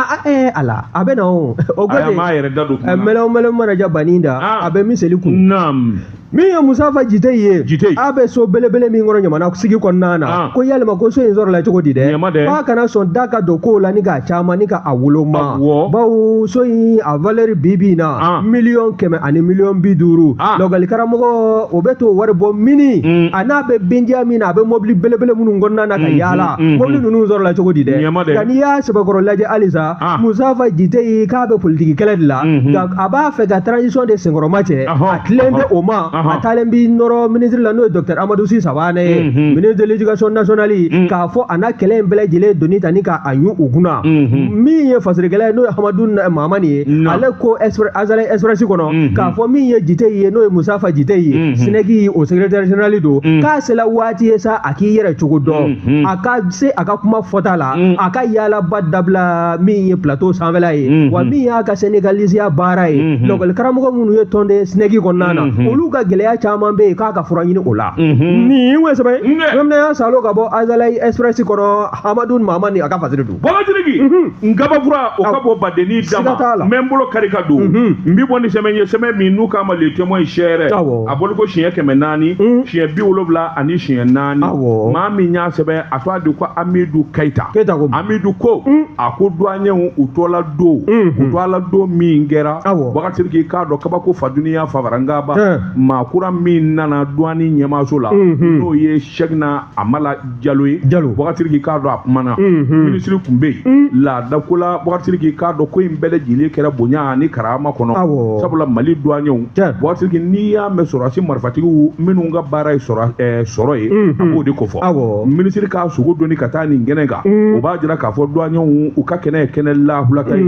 [SPEAKER 3] Ala a bɛ na o. O ko
[SPEAKER 1] a m'a yɛrɛ da don kuma
[SPEAKER 3] na. Mɛlɛn mɛlɛn mana ja banni da, a bɛ miseli kun.
[SPEAKER 1] Naam.
[SPEAKER 3] Min ye Musafa Jite ye, a bɛ so belebele min kɔnɔ Ɲamana sigi kɔnɔna na, ko yalima ko so in sɔrɔla cogo di dɛ? K'a kana sɔn da ka don kow la ni k'a caman ni k'a woloma. Bawo so in a valeur bi bi in na, 150 miliyɔn 50. Lakɔli karamɔgɔ o bɛ t'o wari bɔ mini, a n'a bɛ bindiya min na, a bɛ mobili belebele minnu kɔnɔna na ka yaala, mobili ninnu sɔrɔla cogo di dɛ? Nka n'i y'a sɛbɛkɔrɔ lajɛ halisa, Musafa Jite ye k'a bɛ politiki kɛlɛ de la, nka a b'a fɛ ka transition de senkɔrɔma cɛ, a tilen tɛ o ma. A taalen bi nɔrɔ ministre la n'o ye docteur Amadou Sy Sawane ye, ministre de l'éducation nationale, k'a fɔ a n'a kɛlɛ in bɛɛ lajɛlen doni ta ni k'a ɲun u kunna. Min ye fasirikɛla ye n'o ye Hamadou Mahamani ye, ale ko Azalaï Express kɔnɔ k'a fɔ min ye Jite ye n'o ye Musafa Jite ye, SYNEC o secrétaire général don, k'a sela waati ye sa a k'i yɛrɛ cogo dɔn, a ka se a ka kuma fɔta la, a ka yaalaba dabila min ye plateau sanfɛla ye, wa min y'a ka syndicalisiya baara ye, lakɔli karamɔgɔ minnu ye tɔnden SYNEC kɔnɔna na, olu ka gɛlɛya caman bɛ yen k'a ka fura ɲini o la. Nin ye sɛbɛn ye salo ka bɔ Azalaï Express kɔnɔ, Hamadou Mahamani a ka fasiri don.
[SPEAKER 1] Bɔgɔtirigi n kabafura o ka bɔ badenni dama, n bɛ n bolo kari ka don, n bɛ bɔ ni sɛbɛn ye, sɛbɛn min n'u k'a ma le témoin cher, a bɔli ko siɲɛ 400, siɲɛ 70 ani siɲɛ 4. Maa min y'a sɛbɛn a tɔgɔ de ko Amidou Keita. Amidou ko a ko douaniers u tɔla don, u tɔla don min kɛra, Bɔgɔtirigi k'a dɔn kabako faduniya fafarangaba, maa kura min nana douane ɲɛmaaso la, n'o ye Cheikhna Amala Jalo ye, Bɔgɔtirigi k'a dɔn a kumana, minisiri tun bɛ yen laadako la. Bɔgɔtirigi k'a dɔn ko in bɛɛ lajɛlen kɛra bonya ani karama kɔnɔ, sabula Mali douaniers, Bɔgɔtirigi n'i y'a mɛn sɔrɔdasi marifatigiw minnu ka baara ye sɔrɔ ye, a b'o de kofɔ. Minisiri k'a sogo doni ka taa nin kɛnɛ kan, o b'a jira k'a fɔ douaniers u ka kɛnɛ ye kɛnɛ lahulata ye.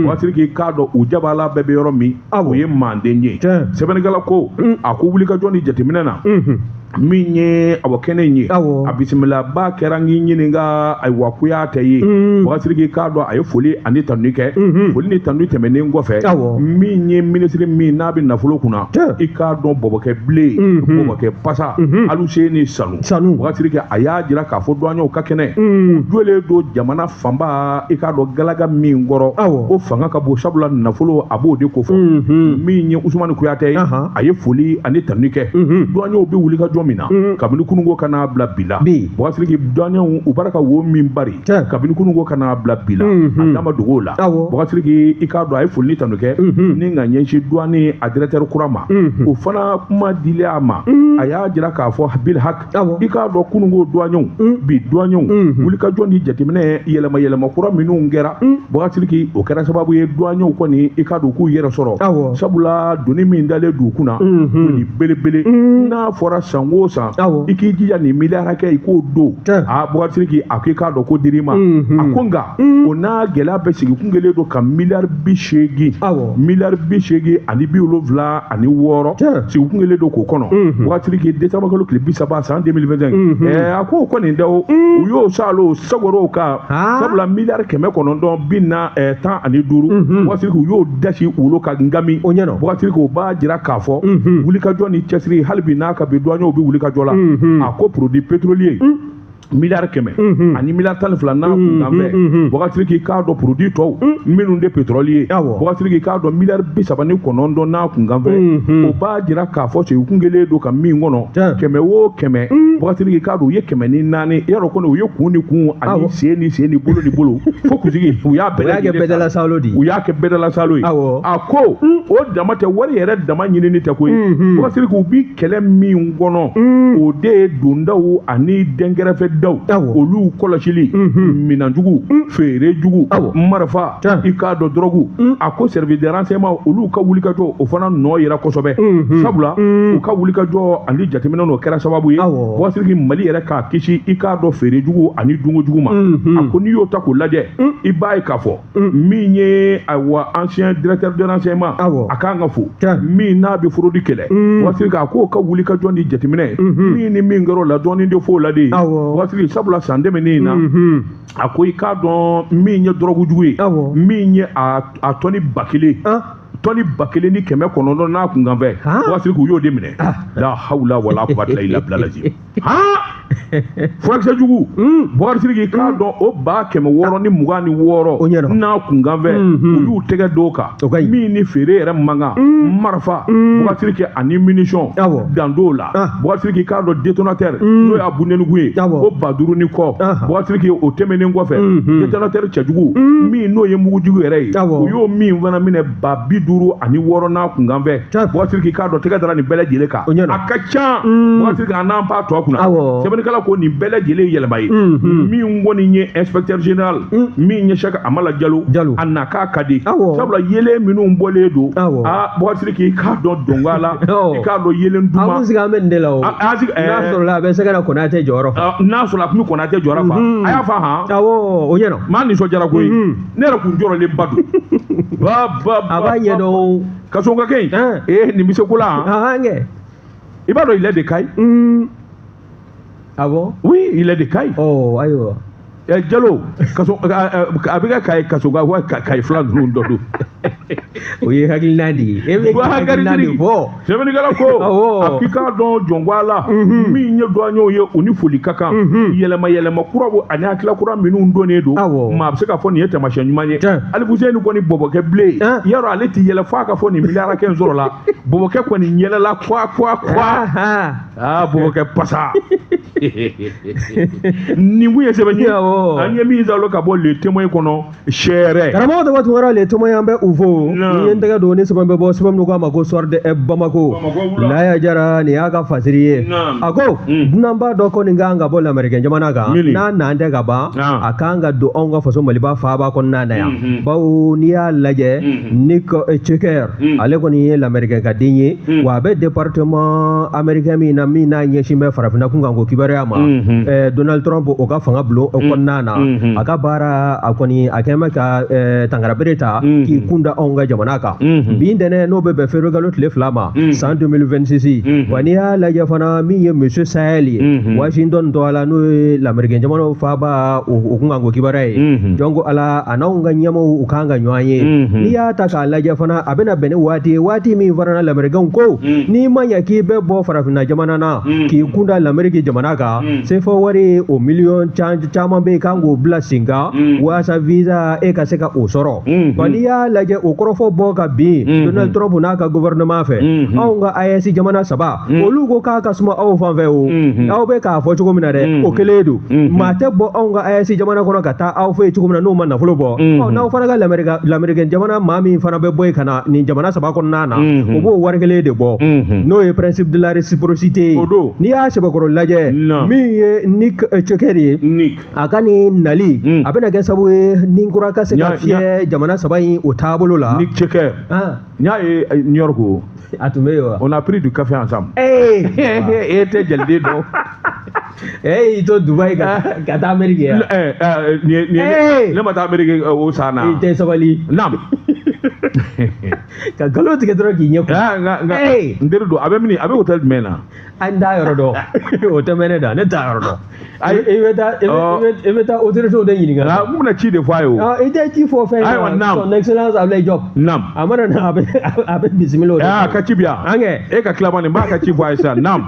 [SPEAKER 1] Bɔgɔtirigi k'a dɔn u jabala bɛɛ bɛ yɔrɔ min, o ye manden ye. Sɛbɛnnikɛla ko a ko wulikajɔ ni jateminɛ na, min ye awɔ kɛnɛ in ye, a bisimilaba kɛra n k'i ɲininka ayiwa Kuyate ye. Bɔgɔtirigi k'a dɔn a ye foli ani tanuni kɛ. Foli ni tanuni tɛmɛnen kɔfɛ, min ye minisiri min n'a bɛ nafolo kunna, i k'a dɔn bɔbɔkɛ bilen, bɔbɔkɛ pasa, Aluseni Sanu. Bɔgɔtirigi a y'a jira k'a fɔ douaniers ka kɛnɛ u jɔlen don jamana fanba, i k'a dɔn galaga min kɔrɔ, o fanga ka bon, sabula nafolo a b'o de kofɔ. Min ye Usumani Kuyate ye, a ye foli ani tanuni kɛ. Douaniers bɛ wuli ka jɔ min na, kabini kununko ka n'a bila bi la, Bɔgɔtirigi douaniers u bɔra ka wo min bari kabini kununko ka n'a bila bi la, a da ma dogo o la. Bɔgɔtirigi i k'a dɔn a ye foli ni tanu kɛ ni ka ɲɛsin douane a directeur kura ma, o fana kuma dilen a ma, a y'a jira k'a fɔ bil hak, i k'a dɔn kununko douaniers bi douaniers wulikajɔ ni jateminɛ yɛlɛma yɛlɛma kura minnu kɛra, Bɔgɔtirigi o kɛra sababu ye douaniers kɔni i k'a dɔn k'u yɛrɛ sɔrɔ, sabula doni min dalen d'u kunna, doni belebele, n'a fɔra san o san i k'i jija nin miliyari hakɛ i k'o don, a Bɔgɔtirigi a ko i k'a dɔn ko dir'i ma. A ko nka o n'a gɛlɛya bɛɛ sigi kun kɛlen don ka miliyari 80, miliyari 80 76 sigi kun kɛlen don k'o kɔnɔ. Bɔgɔtirigi décembre kalo tile 30 san 2025, a k'o kɔni dɛ o, u y'o salo sagoro kan, sabula miliyari 915, Bɔgɔtirigi u y'o dasi wolo ka ngami. Bɔgɔtirigi o b'a jira k'a fɔ wulikajɔ ni cɛsiri hali bi n'a ka bi douaniers bɛ wulikajɔ la. A ko produit pétrolier Miliyari 100 ani miliyari 12 n'a kunkan fɛ. Boubacar Sidiki, k'a dɔn produit tɔw minnu de pétrole ye, Boubacar Sidiki, k'a dɔn miliyari 39 n'a kunkan fɛ. O b'a jira k'a fɔ Seku kun kelen don ka min kɔnɔ, 100 o 100, Boubacar Sidiki, k'a dɔn u ye 104. I y'a dɔn kɔni, u ye kun ni kun ani sen ni sen ni bolo ni bolo fo kunsigi, u y'a bɛɛ
[SPEAKER 3] lajɛlen kɛ bɛdala salo
[SPEAKER 1] di, u y'a kɛ bɛdala salo ye. A ko o dama tɛ, wari yɛrɛ dama ɲinini tɛ koyi. Boubacar Sidiki, u bi kɛlɛ min kɔnɔ, o de ye dondaw ani dɛnkɛrɛfɛ daw, olu kɔlɔsili, minɛnjugu, feere jugu, marifa, i k'a dɔn dɔrɔgu. A ko service de renseignement, olu ka wulikajɔ, o fana nɔ yera kosɛbɛ, sabula u ka wulikajɔ ani jateminɛ n'o kɛra sababu ye, Boubacar Sidiki, Mali yɛrɛ k'a kisi, i k'a dɔn feere jugu ani dungo jugu ma. A ko n'i y'o ta k'o lajɛ, i b'a ye k'a fɔ min ye, ayiwa, ancien directeur de renseignement, a kan ka fo min n'a bɛ fraude kɛlɛ. Boubacar Sidiki, a k'o ka wulikajɔ ni jateminɛ min ni min kɛra o la, dɔɔnin de f'o la de ye, Boubacar Sidiki, sabula san tɛmɛnen in na, a ko i k'a dɔn min ye dɔrɔgu jugu ye, min ye a tɔni 1000, tɔni 1900 n'a kunkan fɛ, Boubacar Sidiki, u y'o de minɛ. La hawla wala quwwata illa billah. Furakisɛ jugu, Boubacar Sidiki, k'a dɔn o 626 n'a kunkan fɛ, u y'u tɛgɛ d'o kan, min ni feere yɛrɛ man kan. Marifa, Boubacar Sidiki, ani munition dan t'o la. Boubacar Sidiki, k'a dɔn détonateur, n'o y'a bundenugu ye, o 5000 ni kɔ. Boubacar Sidiki, o tɛmɛnen kɔfɛ, détonateur cɛjugu min n'o ye mugujugu yɛrɛ ye, u y'o min fana minɛ 56000 n'a kunkan fɛ. Boubacar Sidiki, k'a dɔn tɛgɛ dara nin bɛɛ lajɛlen kan, a ka ca. Boubacar Sidiki, a n'an b'a tɔ kunna, sɛbɛnnikɛla ko nin bɛɛ lajɛlen yɛlɛma ye min kɔni ye inspecteur général min ye Cheikh Amala Jalo, a na k'a ka di, sabula yelen minnu bɔlen don. Aa, Boubacar Sidiki, k'a dɔn donga la, i k'a dɔn yelen duman.
[SPEAKER 3] An sigi an bɛ nin de la o. N'a sɔrɔla a bɛ se ka na Konate jɔyɔrɔ fa.
[SPEAKER 1] N'a sɔrɔ a tun bɛ Konate jɔyɔrɔ fa, a y'a fa han.
[SPEAKER 3] Awɔ, o ɲɛna.
[SPEAKER 1] Maa nisɔndiyara koyi, ne yɛrɛ kun jɔrɔlen ba don. Ba ba.
[SPEAKER 3] A b'a ɲɛdɔn.
[SPEAKER 1] Kasɔnkakɛ in, ee, nin bɛ se ko la
[SPEAKER 3] han. Kɛ.
[SPEAKER 1] I b'a dɔn, il est de Kayes.
[SPEAKER 3] Ah bon?
[SPEAKER 1] Oui, il est de Kayes.
[SPEAKER 3] Oh, ayiwa.
[SPEAKER 1] Jalo, kaso a bɛ kɛ Kayi kaso ka wa Kayi fila ninnu dɔ don.
[SPEAKER 3] O ye hakilina de ye. E bɛ hakilina de fɔ.
[SPEAKER 1] Sɛbɛnnikɛla ko a k'i k'a dɔn jɔnko a la min ye douaniers ye, u ni foli ka kan. Yɛlɛma yɛlɛma kuraw ani hakilila kura minnu donnen don, maa bɛ se k'a fɔ nin ye taamasiyɛn ɲuman ye. Alifuseni kɔni bɔbɔkɛ bilen, yarɔ ale tɛ yɛlɛ f'a ka fɔ nin miliyari hakɛ in sɔrɔ la. Bɔbɔkɛ kɔni yɛlɛla kwa kwa kwa. Aa, bɔbɔkɛ pasa. Nin kun ye sɛbɛn ye an ye min salo ka bɔ Le Témoin kɔnɔ sɛrɛ.
[SPEAKER 3] Karamɔgɔ Daba Tunkara, Le Témoin, an bɛ u fo. Ni ye n tɛgɛ don ni sɛbɛn bɛ bɔ, sɛbɛn min ko a ma ko Soir de Bamako, Laya Jara, nin y'a ka fasiri ye. A ko dunanba dɔ kɔni kan ka bɔ lamɛrikɛn jamana kan, n'a nan tɛ ka ban, a kan ka don anw ka faso Maliba faaba kɔnɔna na yan, bawo n'i y'a lajɛ, Nick Checker, ale kɔni ye lamɛrikɛn ka den ye, wa a bɛ département américain min na, min n'a ɲɛsin bɛ farafinna kun kan ko kibaruya ma, Donald Trump o ka fanga bulon o kɔnɔna na, a ka baara, a kɔni a kɛn bɛ ka tangarabere ta k'i kun da anw ka jamana kan bi ntɛnɛn, n'o bɛ bɛn février kalo tile 2 ma san 2026. Wa n'i y'a lajɛ fana, min ye monsieur Sahel ye Washington tɔgɔ la, n'o ye lamɛrikɛn jamanaw faaba o kun kan ko kibaruya ye, donc ala a n'anw ka ɲɛmaaw u kan ka ɲɔgɔn ye. N'i y'a ta k'a lajɛ fana, a bɛna bɛn ni waati ye, waati min fana na lamɛrikɛnw ko n'i ma ɲɛ k'i bɛ bɔ farafinna jamana na k'i kun da lamɛriki jamana kan, CFA wari o miliyɔn caman bɛ yen kan k'o bila sen kan walasa visa e ka se ka o sɔrɔ. Wa n'i y'a lajɛ, o kɔrɔfɔ bɔ ka bin Donald Trump n'a ka gouvernement fɛ, anw ka AES jamana saba, olu ko k'a ka suma aw fan fɛ o, aw bɛ k'a fɔ cogo min na dɛ, o kelen don. Maa tɛ bɔ anw ka AES jamana kɔnɔ ka taa aw fɛ yen cogo min na n'o ma nafolo bɔ. Ɔ, n'aw fana ka lamɛrikɛn jamana maa min fana bɛ bɔ yen ka na nin jamana saba kɔnɔna na, o b'o wari kelen de bɔ, n'o ye principe de la réciprocité ye. N'i y'a sɛbɛkɔrɔ lajɛ, min ye Nick Checker ye, a ka nin nali a bɛna kɛ sababu ye ni kura ka se ka fiyɛ jamana saba in o taabolo la.
[SPEAKER 1] Nick Checker, n y'a ye New York o.
[SPEAKER 3] A tun bɛ yen wa?
[SPEAKER 1] On a pris du café ensemble. E tɛ jaliden dɔn.
[SPEAKER 3] I to Dubaï ka taa Amérique yan.
[SPEAKER 1] Ne ma taa Amérique o san na.
[SPEAKER 3] I tɛ sabali.
[SPEAKER 1] Naam.
[SPEAKER 3] Ka nkalon tigɛ dɔrɔn k'i ɲɛ kun.
[SPEAKER 1] N teri don, a bɛ min, a bɛ hôtel jumɛn na?
[SPEAKER 3] An t'a yɔrɔ dɔn. O tɛ mɛn ne da, ne t'a yɔrɔ dɔn. Ayi, i bɛ taa autorité de ɲininka.
[SPEAKER 1] N bɛna ci de fɔ a ye o.
[SPEAKER 3] I tɛ ci fɔ fɛn.
[SPEAKER 1] Ayiwa, naam.
[SPEAKER 3] Son excellence Ablaye Diop.
[SPEAKER 1] Naam.
[SPEAKER 3] A mana na, a bɛ bisimila o de.
[SPEAKER 1] A ka ci bi yan.
[SPEAKER 3] An kɛ.
[SPEAKER 1] E ka tila nin, n b'a ka ci fɔ a ye sisan. Naam.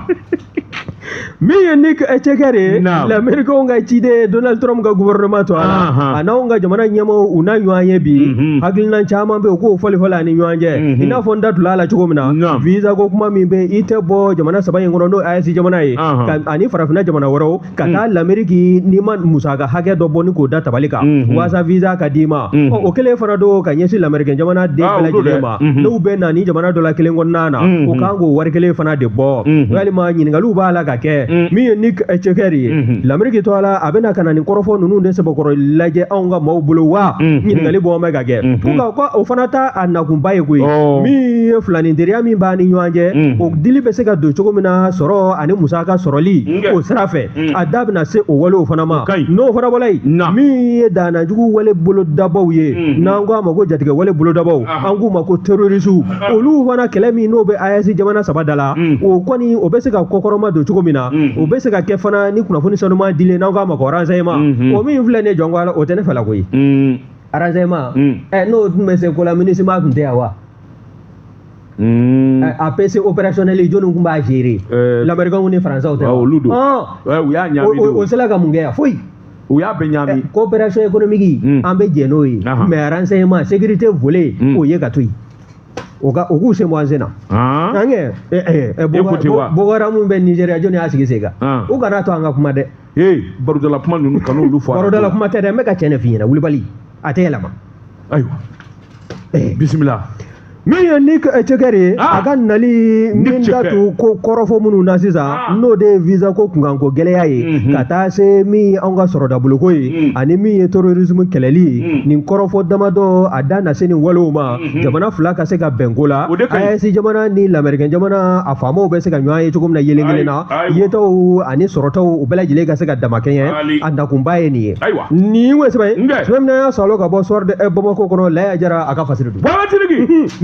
[SPEAKER 3] Min ye Nick Checker ye, l'Américain ka ciden Donald Trump ka gouvernement to a la, a n'anw ka jamana ɲɛmaaw u na ɲɔgɔn ye bi, hakilina caman bɛ yen u k'o fɔli fɔli ani ɲɔgɔn cɛ, i n'a fɔ n da tula a la cogo min na, visa ko kuma min bɛ i tɛ bɔ jamana saba in kɔnɔ n'o AES jamana ye ani farafinna jamana wɛrɛw ka taa l'Amérique n'i ma musaka hakɛ dɔ bɔ ni k'o da tabali kan waasa visa ka d'i ma. O kelen fana don ka ɲɛsin l'Américain jamana den bɛɛ lajɛlen ma, n'u bɛ na ni jamana dɔ la kelen kɔnɔna na, u kan k'o wari kelen fana de bɔ. Walima ɲininkaliw b'a la ka kɛ. Min ye Nick Checker ye, l'Amérique to a la, a bɛna ka na nin kɔrɔfɔ ninnu de sɛbɛkɔrɔ lajɛ anw ka maaw bolo wa ɲininkali bɔ bɛ ka kɛ. Ko o fana ta a nakunba ye koyi. Min ye filaninteriya min b'a ni ɲɔgɔn cɛ, o dili bɛ se ka don cogo min na sɔrɔ ani musaka sɔrɔli o sira fɛ, a da bɛna se o walew fana ma. N'o fana bɔra yen, min ye dannajugu wale bolodabaw ye, n'an ko a ma ko jatigɛ wale bolodabaw, an k'u ma ko terrorisiw, olu fana kɛlɛ min n'o bɛ AES jamana saba da la, o kɔni o bɛ se ka kɔkɔrɔma don cogo min na, o bɛ se ka kɛ fana ni kunnafoni sanuman dilen n'an k'a ma ko renseignement. O min filɛ nin ye jɔn ko ala, o tɛ ne fɛla koyi. Renseignement n'o tun bɛ se ko la, MINUSMA tun tɛ yan wa? APC opérationnel jɔnni tun b'a gérer? L'Américain ni Français tɛ wa?
[SPEAKER 1] Olu don. U y'a ɲagami.
[SPEAKER 3] O sera ka mun kɛ yan? Foyi.
[SPEAKER 1] U y'a bɛɛ ɲagami.
[SPEAKER 3] Coopération économique an bɛ jɛn n'o ye, mais renseignement sécurité volet o ye ka to yen. O k'u sen bɔ an sen na. An kɛ Boko Haram bɛ Nigéria, jɔnni y'a sigi sen kan? U kana to an ka kuma dɛ.
[SPEAKER 1] Barodala kuma ninnu kan'olu fɔ.
[SPEAKER 3] Barodala kuma tɛ dɛ, n bɛ ka tiɲɛ de f'i ɲɛna, wulibali a tɛ yɛlɛma.
[SPEAKER 1] Ayiwa. Bisimila.
[SPEAKER 3] Min ye Nick Checker ye, a ka nali min da tu ko kɔrɔfɔ minnu na sisan, n'o de ye visa ko kunkanko gɛlɛya ye, ka taa se min ye anw ka sɔrɔdaboloko ye, ani min ye terrorisme kɛlɛli ye, nin kɔrɔfɔ damadɔ a da na se nin walew ma, jamana fila ka se ka bɛn ko la. AES jamana ni l'Américain jamana a faamaw bɛ se ka ɲɔgɔn ye cogo min na yelen kelen na, yetaw ani sɔrɔtaw u bɛɛ lajɛlen ka se ka damakɛɲɛ, a nakunba ye nin ye. Nin ye sɛbɛn ye, sɛbɛn min y'a sɔrɔ ka bɔ Soir de Bamako kɔnɔ, Laya Jara a ka fasiri don.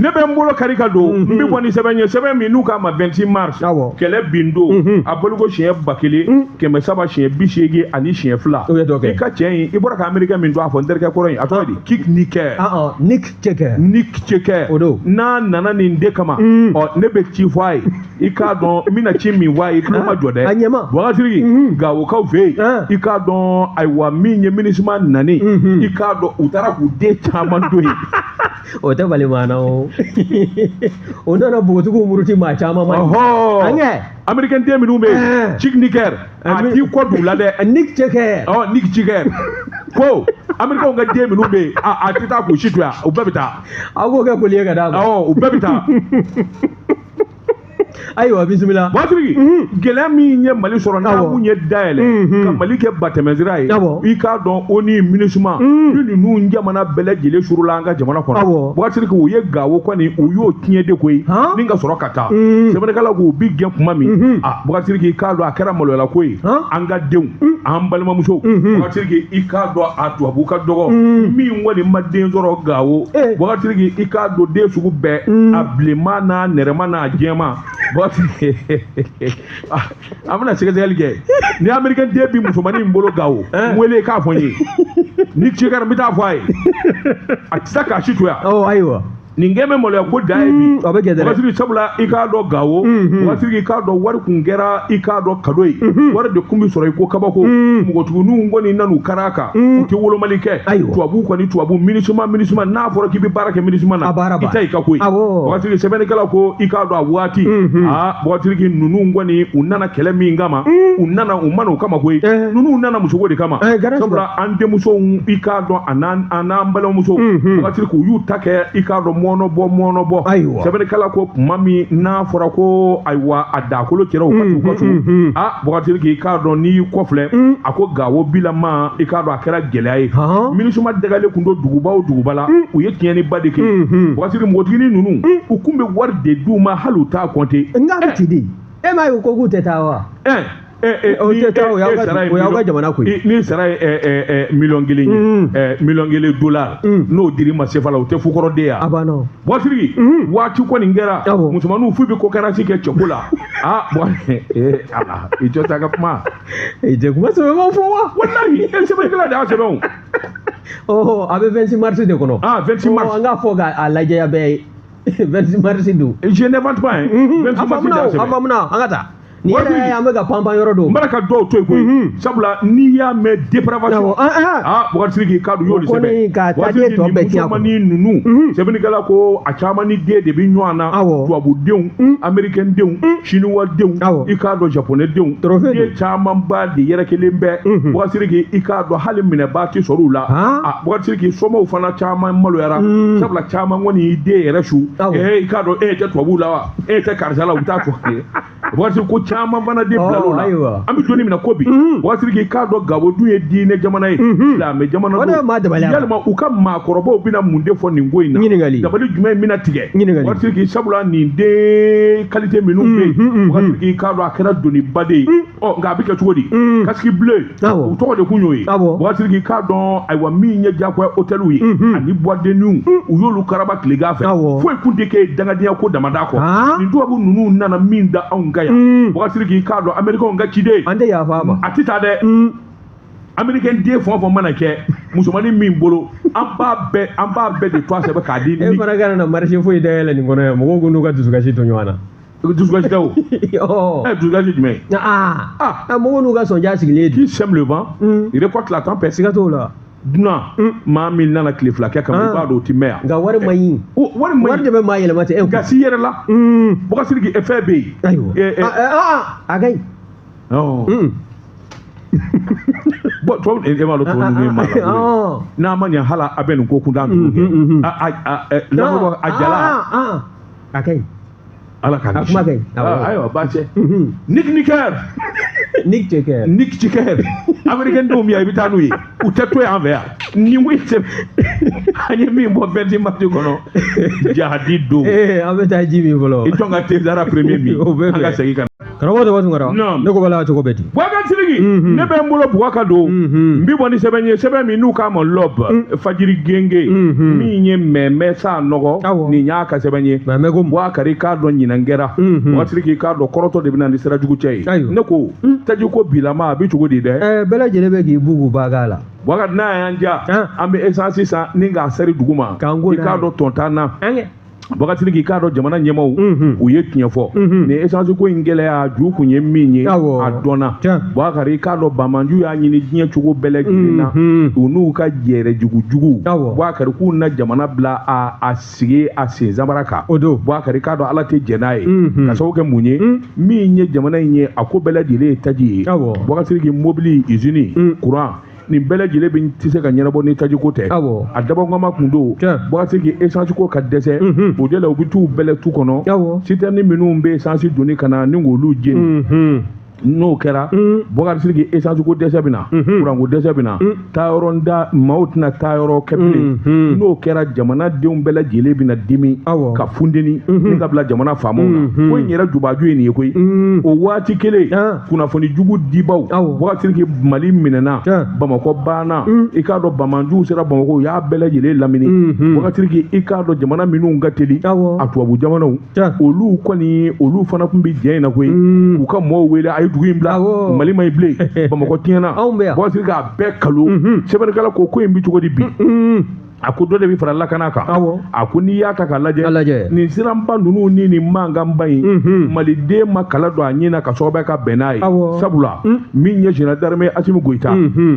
[SPEAKER 1] Ne bɛ n bolo kari ka don, n bɛ bɔ ni sɛbɛn ye, sɛbɛn min n'u k'a ma 26 mars, kɛlɛ bin don, a boloko siɲɛ 1380 ani siɲɛ 2. I ka cɛ in, i bɔra ka Américain min to a fɔ n terikɛ kɔrɔ in, a tɔgɔ ye di? Kik Nicker.
[SPEAKER 3] Nick Checker.
[SPEAKER 1] Nick Checker.
[SPEAKER 3] O don.
[SPEAKER 1] N'a nana nin de kama, ɔ ne bɛ ci fɔ a ye, i k'a dɔn n bɛna ci min fɔ a ye, i tulo ma jɔ dɛ.
[SPEAKER 3] A ɲɛma.
[SPEAKER 1] Bubakari Gawokaw fɛ yen, i k'a dɔn ayiwa min ye MINUSMA nani, i k'a dɔn u taara k'u den caman to yen.
[SPEAKER 3] O tɛ bali maa na o. O nana npogotigiw muruti maa caman ma.
[SPEAKER 1] An kɛ. Américain den minnu bɛ yen, Chick Nicker, a t'i kɔ d'u la dɛ.
[SPEAKER 3] Nick Checker.
[SPEAKER 1] Ɔ Nick Checker. Ko Américain ka den minnu bɛ yen, a tɛ taa k'u si to yan, u bɛɛ bɛ taa.
[SPEAKER 3] Aw k'o kɛ koli ye ka d'a ma.
[SPEAKER 1] Awɔ, u bɛɛ bɛ taa.
[SPEAKER 3] Ayiwa bisimila.
[SPEAKER 1] Bubakari, gɛlɛya min ye Mali sɔrɔ n'a mun ye dayɛlɛ ka Mali kɛ batɛmɛsira ye, i k'a dɔn ONU MINUSMA ni ninnu jamana bɛɛ lajɛlen surula an ka jamana kɔnɔ. Bubakari u ye Gawo kɔni u y'o tiɲɛ de koyi, ni ka sɔrɔ ka taa. Sɛbɛnnikɛlaw k'u bi gɛn kuma min, a Bubakari i k'a dɔn a kɛra maloyala ko ye, an ka denw, an balimamusow, Bubakari i k'a dɔn a tubabu ka dɔgɔ, min kɔni ma den sɔrɔ Gawo, Bubakari i k'a dɔn den sugu bɛɛ, a bilenman n'a nɛrɛma n'a jɛman. An bɛna sɛgɛsɛgɛli kɛ ni Américain den bi musomanin in bolo Gawo, n wele k'a fɔ n ye, ni Checker n bɛ taa fɔ a ye, a tɛ se k'a si to yan.
[SPEAKER 3] Ayiwa.
[SPEAKER 1] Nin kɛ bɛ maloya ko dan ye bi.
[SPEAKER 3] A bɛ kɛ dɛ.
[SPEAKER 1] Bubakari sabula i k'a dɔn Gawo, Bubakari i k'a dɔn wari kun kɛra i k'a dɔn kado ye, wari de kun bɛ sɔrɔ i ko kabako, npogotigininw kɔni nan'u kari a kan, u tɛ wolomali kɛ, tubabu kɔni tubabu MINUSMA n'a fɔra k'i bɛ baara kɛ MINUSMA na, i ta i ka ko ye. Bubakari sɛbɛnnikɛla ko i k'a dɔn a waati, aa Bubakari ninnu kɔni u nana kɛlɛ min kama, u nana u ma n'o kama koyi, ninnu nana musoko de kama, sabula an denmusow i k'a dɔn a n'an balimamusow, Bubakari u y'u ta kɛ i k'a dɔn mɔnɔ bɔ. Sɛbɛnnikɛla ko kuma min n'a fɔra ko ayiwa a dakolo cɛra u ka t'u ka so, a Bubakari i k'a dɔn n'i y'i kɔfilɛ, a ko Gawo bilama i k'a dɔn a kɛra gɛlɛya ye. MINUSMA dagalen kun don duguba o duguba la, u ye tiɲɛniba de kɛ. Bubakari npogotiginin ninnu u kun bɛ wari de d'u ma hali u t'a kɔnte.
[SPEAKER 3] Nka bɛ ci di, e m'a ye u ko k'u tɛ taa wa? O tɛ taa, o y'aw ka jamana koyi.
[SPEAKER 1] Ni sara ye miliyɔn kelen ye, miliyɔn kelen dollar, n'o dir'i ma sefa la, o tɛ fukɔrɔden ya.
[SPEAKER 3] A banna.
[SPEAKER 1] Bubakari waati kɔni kɛra, musomaninw f'u bɛ kɔkɛrasi kɛ cɛko la. Aa Ala i jɔ ta ka kuma.
[SPEAKER 3] I tɛ kuma sɛbɛnmaw fɔ wa?
[SPEAKER 1] Walahi e sɛbɛnnikɛla de y'a sɛbɛn
[SPEAKER 3] o. A bɛ 26 mars de kɔnɔ.
[SPEAKER 1] Ah 26 mars.
[SPEAKER 3] An k'a fɔ k'a lajɛya bɛɛ ye. 26 mars don.
[SPEAKER 1] Je n'invente pas hein. 26 mars de y'a sɛbɛn.
[SPEAKER 3] A faamuna, an ka taa. Ni yɛrɛ an bɛ ka panpan yɔrɔ don.
[SPEAKER 1] N b'a ka dɔw to yen koyi. Sabula n'i y'a mɛn dépravation. Ah Boubacar Sidiki k'a dɔn u y'o de sɛbɛn.
[SPEAKER 3] Ka taa den tɔ bɛɛ tiɲɛ a kɔnɔ.
[SPEAKER 1] Musomanin ninnu. Sɛbɛnnikɛla ko a caman ni den de bɛ ɲɔgɔn na. Tubabudenw, américain denw, chinois denw, i k'a dɔn japonais denw. Den camanba de yɛrɛkelen bɛ. Boubacar Sidiki i k'a dɔn hali minɛbaa tɛ sɔrɔ u la. Ah Boubacar Sidiki somɔgɔw fana caman maloyara. Sabula caman kɔni y'i den yɛrɛ su. I k'a dɔn e tɛ tubabuw la wa? E tɛ karisa la u bɛ taa to. Boubacar Sidiki ko caman fana den bilal'o la. An bɛ don min na ko bi. Boubacar Sidiki k'a dɔn Gabo dun ye diinɛ jamana ye. Silamɛ jamana don. Yalima u ka maakɔrɔbaw bɛna mun de fɔ nin ko in na? Dabali jumɛn bɛna tigɛ? Boubacar Sidiki sabula nin den qualité minnu bɛ yen. Boubacar Sidiki k'a dɔn a kɛra doniba de ye. Ɔ nka a bɛ kɛ cogo di? Casque bleu. U tɔgɔ de kun y'o ye. Boubacar Sidiki k'a dɔn ayiwa min ye diyagoya hôteliw ye. Ani boîte de nuit u y'olu karaba tilegan fɛ. Foyi kun tɛ kɛ dangadenya ko damada kɔ. Nin tubabu ninnu nana min da anw kan yan. Boubacar Sidiki k'a dɔn américain ka ciden.
[SPEAKER 3] An tɛ yafa a ma.
[SPEAKER 1] A tɛ taa dɛ. Américain den fɛn o fɛn mana kɛ musomanin min bolo an b'a bɛɛ de to a sɛbɛ k'a di.
[SPEAKER 3] E fana kana na marché foyi dayɛlɛ nin kɔnɔ yan mɔgɔw ko n'u ka dusukasi to ɲɔgɔn na.
[SPEAKER 1] Dusukasi tɛ o. Dusukasi jumɛn?
[SPEAKER 3] Mɔgɔw n'u ka sɔnja sigilen.
[SPEAKER 1] Qui sème le vent, il récolte la tempête.
[SPEAKER 3] Siga t'o la.
[SPEAKER 1] Dunan maa min nana tile fila kɛ kama i b'a dɔn o ti mɛn yan.
[SPEAKER 3] Nka wari man ɲi.
[SPEAKER 1] Wari man ɲi.
[SPEAKER 3] Wari de bɛ maa yɛlɛma ten.
[SPEAKER 1] Nka s'i yɛrɛ la. Boubacar Sidiki fɛn bɛ yen.
[SPEAKER 3] Ayiwa. A ka ɲi.
[SPEAKER 1] Bon tubabu e m'a dɔn tubabu ninnu ye maa la n'a ma ɲɛ hali a bɛ nin ko kuntan ninnu kɛ. A jala.
[SPEAKER 3] A ka ɲi.
[SPEAKER 1] Ala k'an kisi.
[SPEAKER 3] A kuma ka ɲi.
[SPEAKER 1] Ayiwa baasi tɛ. Nick Nicker.
[SPEAKER 3] Nick Checker.
[SPEAKER 1] Nick Checker. Américain denw bɛ yan i bɛ taa n'u ye. U tɛ to yan an fɛ yan. Nin ko in tɛ an ye min bɔ 26 mars kɔnɔ. Jahadi don.
[SPEAKER 3] An bɛ taa ji min fɔlɔ.
[SPEAKER 1] I jɔn ka thé Zara premier min. An ka segin ka na.
[SPEAKER 3] Karamɔgɔ Daba Tunkara. Ne ko bala cogo bɛ di.
[SPEAKER 1] Boubacar Sidiki. Ne bɛ n bolo Boubacar don. N bɛ bɔ ni sɛbɛn ye sɛbɛn min n'u k'a ma Lɔb. Fajiri genge. Min ye mɛmɛ sa nɔgɔ. Nin y'a ka sɛbɛn ye.
[SPEAKER 3] Mɛmɛ ko
[SPEAKER 1] Boubacar i k'a dɔn ɲinan kɛra. Boubacar Sidiki k'a dɔn kɔrɔtɔ de bɛ na ni sira jugu cɛ ye. Ne ko taji ko bilama a bɛ cogo di dɛ.
[SPEAKER 3] Bɛɛ lajɛlen bɛ k'i bugu ba la.
[SPEAKER 1] Boubacar n'a y'an ja an bɛ essence san ni k'a seri dugu ma. I k'a dɔn tɔn t'an na. Boubacar Sidiki k'a dɔn jamana ɲɛmaaw u ye tiɲɛ fɔ nin essence ko in gɛlɛya ju kun ye min ye a dɔnna Boubacar i k'a dɔn Bamanju y'a ɲini diɲɛ cogo bɛɛ lajɛlen na u n'u ka jɛrɛ jugujugu Boubacar k'u na jamana bila a sigi a sen samara kan Boubacar i k'a dɔn Ala tɛ jɛn n'a ye ka sababu kɛ mun ye min ye jamana in ye a ko bɛɛ lajɛlen ye taji ye Boubacar Sidiki mobili usine courant nin bɛɛ lajɛlen bɛ tɛ se ka ɲɛnabɔ ni tajiko tɛ a dabɔkama kun don Boubacar Sidiki essence ko ka dɛsɛ o de la u bɛ t'u bɛlɛ tu kɔnɔ citerne minnu bɛ essence donni ka na ni k'olu jeni n'o kɛra Boubacar Sidiki essence ko dɛsɛ bɛ na courant ko dɛsɛ bɛ na taayɔrɔ da maaw tɛna taayɔrɔ kɛ bilen n'o kɛra jamanadenw bɛɛ lajɛlen bɛ na dimi ka funteni ni ka bila jamana faamaw na ko in yɛrɛ jubaju ye nin ye koyi o waati kelen kunnafoni jugu dibaw Boubacar Sidiki Mali minɛna Bamakɔ banna i k'a dɔn Bamanjuw sera Bamakɔ u y'a bɛɛ lajɛlen lamini Boubacar Sidiki i k'a dɔn jamana minnu ka teli a tubabu jamanaw olu kɔni olu fana tun bɛ jɛ in na koyi u ka mɔɔw wele a ye dugu in bila Mali ma ɲi bilen Bamakɔ tiɲɛna Boubacar Sidiki a bɛɛ kalo sɛbɛnnikɛla ko in bɛ cogo di bi a ko dɔ de bɛ fara lakana kan a ko n'i y'a ta k'a lajɛ nin siranba ninnu ni nin mankanba in maliden ma kala don a ɲin na ka sababu ka bɛn n'a ye sabula min ye général d'armée Assimi Goïta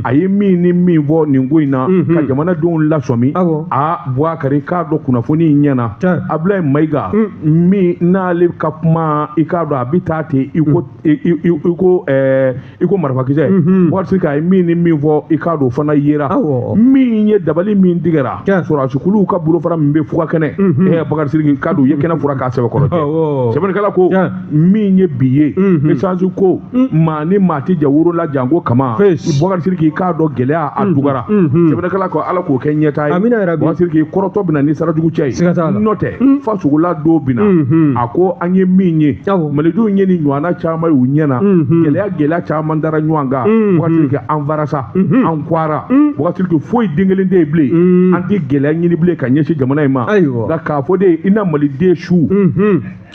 [SPEAKER 1] a ye min ni min fɔ nin ko in na ka jamanadenw lasɔmi a Boubacar k'a dɔn kunnafoni in ɲɛna Abdoulaye Maïga min n'ale ka kuma i k'a dɔn a bɛ taa ten i ko marifakisɛ Boubacar Sidiki a ye min ni min fɔ i k'a dɔn o fana yera min ye dabali min tigɛra sɔrɔdasikuluw ka bolofara min bɛ fuga kɛnɛ Boubacar Sidiki k'a dɔn u ye kɛnɛ fura k'a sɛbɛkɔrɔ jɛ sɛbɛnnikɛla ko min ye bi ye essence ko maa ni maa tɛ jɛ woro la janko kama Boubacar Sidiki k'a dɔn gɛlɛya a dugara sɛbɛnnikɛla ko Ala k'o kɛ ɲɛtaa ye Boubacar Sidiki kɔrɔtɔ bɛ na ni sira jugu cɛ ye n'o tɛ fasogola dɔw bɛ na a ko an ye min ye malidenw ye nin ɲɔgɔnna caman ye u ɲɛ na gɛlɛya caman dara ɲɔgɔn kan Boubacar Sidiki an fara sa an kwara Boubacar Sidiki foyi den kelen tɛ yen bilen an tɛ gɛlɛya ɲini bilen ka ɲɛsin jamana in ma nka k'a fɔ de i na maliden su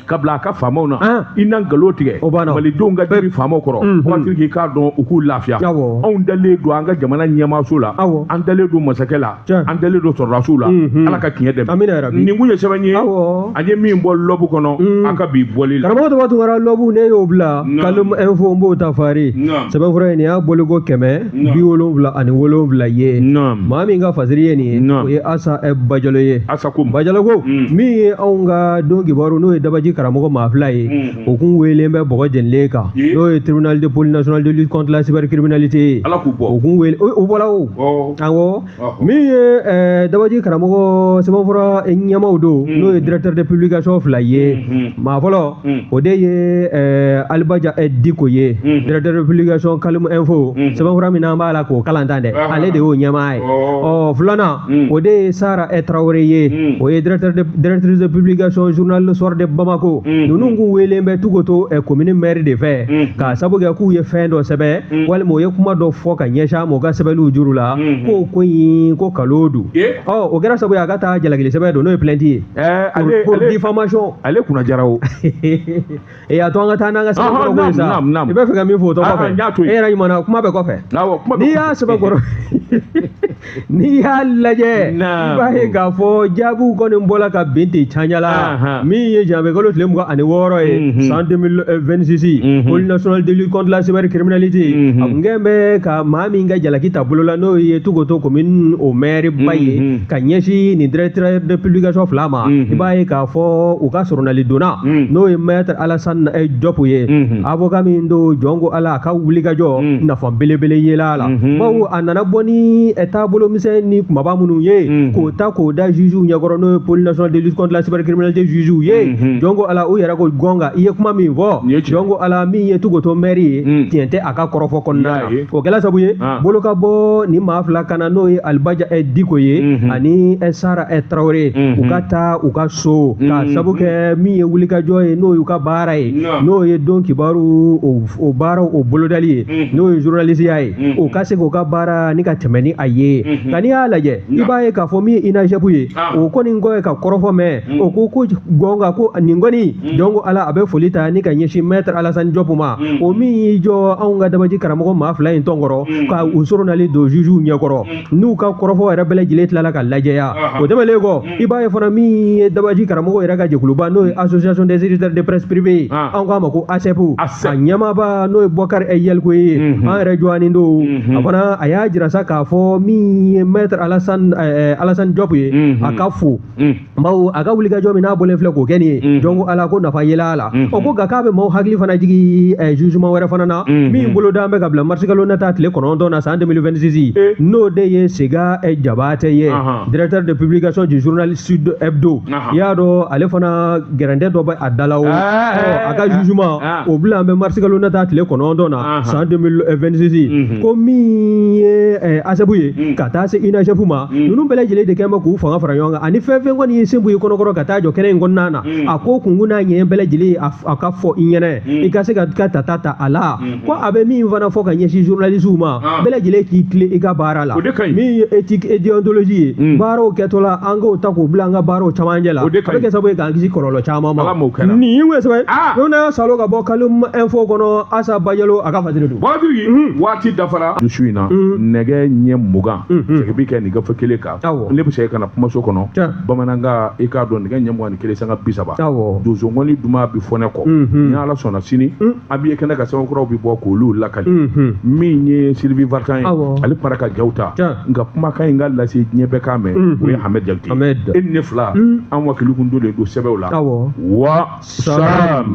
[SPEAKER 1] Ka bila a ka faamaw na i na nkalon tigɛ malidenw ka dimi faamaw kɔrɔ Patrick i k'a dɔn u k'u lafiya. Anw dalen don an ka jamana ɲɛmaaso la, an dalen don masakɛ la, an dalen don sɔrɔdasiw la. Ala ka tiɲɛ dɛmɛ. Nin kun ye sɛbɛn ye an ye min bɔ L'Obs kɔnɔ an ka bi bɔli
[SPEAKER 3] la. Karamɔgɔ Tɔba Tunkara, L'Obs ne y'o bila, Kaloum Info n b'o ta fari. Sɛbɛnfura in nin y'a bɔliko 177 ye. Maa min ka fasiri ye nin ye, o ye Asa Bajalo ye.
[SPEAKER 1] Asa ko
[SPEAKER 3] Bajalo ko min ye anw ka don kibaru, n'o ye dabaji karamɔgɔ maa fila ye, o kun weelen bɛ bɔgɔ jenilen kan, n'o ye tribunal de police nationale de lutte contre la cybercriminalité ye.
[SPEAKER 1] Ala k'u bɔ.
[SPEAKER 3] O kun wele, o bɔra o. Awɔ, min ye dabaji karamɔgɔ sɛbɛnfura ɲɛmaaw don, n'o ye directeur de publication fila ye. Maa fɔlɔ, o de ye Alibaja Diko ye, directeur de publication Kaloum Info, sɛbɛnfura min n'an b'a la k'o kalan tan dɛ, ale de y'o ɲɛmaa ye. Ɔ filanan, o de ye Sara Traoré ye, o ye directrice de publication journal Le Soir de Bamako. Ninnu kun weelen bɛ Tukoto commune maire de fɛ, k'a sabu kɛ k'u ye fɛn dɔ sɛbɛn walima u ye kuma dɔ fɔ ka ɲɛsin a ma u ka sɛbɛnniw juru la, k'o ko in ko kalon don. Ɔ o kɛra sababu ye a ka taa jalakili sɛbɛn don, n'o ye plainte ye pour diffamation.
[SPEAKER 1] Ale kunna jara o.
[SPEAKER 3] E a to an ka taa n'an ka sɛbɛn kɔrɔ ko ye sa. I bɛ fɛ ka min fɔ o tɔ kɔfɛ, e yɛrɛ ɲuman kuma bɛ kɔfɛ. N'i y'a sɛbɛn kɔrɔ, n'i y'a lajɛ, i b'a ye k'a fɔ jaabiw kɔni bɔla ka bin ten caɲa la. Min ye janvier kalo tile 26 ye san 2026, Pôle national de lutte contre la cybercriminalité a kun kɛn bɛ ka maa min ka jalaki ta bolo la, n'o ye Tukoto commune o maire ba ye, ka ɲɛsin nin directeur de publication fila ma, i b'a ye k'a fɔ u ka sɔrɔnali donna, n'o ye maître Alassane Diop ye, avocat min don, jɔn ko Ala a ka wulikajɔ nafa belebele yela a la, bawo a nana bɔ ni taabolo misɛn ni kumaba minnu ye k'o ta k'o da juge ɲɛkɔrɔ, n'o ye Pôle national de lutte contre la cybercriminalité juge ye. Jɔn ko Ala, u yɛrɛ ko gɔnga i ye kuma min fɔ, jɔn ko Ala, min ye Tukoto maire ye, tiɲɛ tɛ a ka kɔrɔfɔ kɔnɔna na. O kɛla sababu ye bolo ka bɔ nin maa fila kana, n'o ye Alibaja Diko ye ani Sara Traoré, u ka taa u ka so k'a sabu kɛ min ye wulikajɔ ye, n'o y'u ka baara ye, n'o ye don kibaru o baaraw o bolodali ye, n'o ye journalisiya ye, o ka se k'o ka baara ni ka tɛmɛ ni a ye. Nka n'i y'a lajɛ, i b'a ye k'a fɔ min ye INAGEP ye, o kɔni kɔ ye ka kɔrɔfɔ mɛn, o ko ko gɔnga ko nin kɔni, jɔn ko Ala, a bɛ foli ta ni ka ɲɛsin maître Alassane Diop ma, o min y'i jɔ anw ka dabaji karamɔgɔ maa fila in tɔn kɔrɔ ka u soronali don juge ɲɛkɔrɔ, n'u ka kɔrɔfɔ yɛrɛ bɛɛ lajɛlen tilala ka lajɛya. O tɛmɛnen kɔ, i b'a ye fana min ye dabaji karamɔgɔ yɛrɛ ka jɛkuluba, n'o ye association des éditeurs de presse privée, an k'a ma ko ASEP, a ɲɛmaaba n'o ye Bɔkari Yaliko ye, an yɛrɛ jɔnnen don a fana, a y'a jira sa k'a fɔ min ye maître Alassane Diop ye, a ka fo, bawo a ka wulikajɔ min n'a bɔlen filɛ k'o kɛ nin ye, jɔn ko Ala ko nafa yela a la. Ɔ ko nka k'a bɛ maaw hakili fana jigin jugement wɛrɛ fana na min bolo d'an bɛ ka bila mars kalo nata tile 9 na san 2026, n'o de ye Sega Jabatɛ ye, directeur de publication du journal Sud Hebdo. I y'a dɔn ale fana gɛrɛntɛ dɔ bɛ a da la o, a ka jugement o bila an bɛ mars kalo nata tile 9 na san 2026, ko min ye ASEP ye ka taa se INAGEP ma, ninnu bɛɛ lajɛlen de kɛn bɛ k'u fanga fara ɲɔgɔn kan ani fɛn fɛn kɔni ye sen bɔ i kɔnɔkɔrɔ ka taa jɔ kɛnɛ in kɔnɔna na, a ko kunkun n'a ɲɛ bɛɛ lajɛlen a ka fɔ i ɲɛnɛ, i ka se ka ta ta a la. Ko a bɛ min fana fɔ ka ɲɛsin journaliste ma, bɛɛ lajɛlen k'i tilen i ka baara la, min ye éthique et déontologie ye, baaraw kɛtɔ la an k'o ta k'o bila an ka baaraw camancɛ la, a bɛ kɛ sababu ye k'an kisi kɔlɔlɔ caman ma. Nin ye sɛbɛn n'o n'a salo ka bɔ Kaloum Info kɔnɔ, Asa Bajalo a ka fasiri don.
[SPEAKER 1] Bɔtigi waati dafara su in na, nɛgɛ ɲɛ 20 segin bi kɛ nin gafe kelen kan, ne bɛ segin ka na kumaso kɔnɔ bamanankan, i k'a dɔn nɛgɛ ɲɛ 21:30, donsongɔnni duman bi fɔ ne kɔ. Ni Ala sɔnna sini an b'i kɛnɛ ka sɛbɛn kuraw bi bɔ k'olu lakali. Min ye Sylvie Vartan ye, ale para ka jaw ta, nka kumakan in ka lase diɲɛ bɛɛ k'a mɛn, o ye Hamed Jakite e ni ne fila an wakili kun don de don sɛbɛnw la. Wa salam.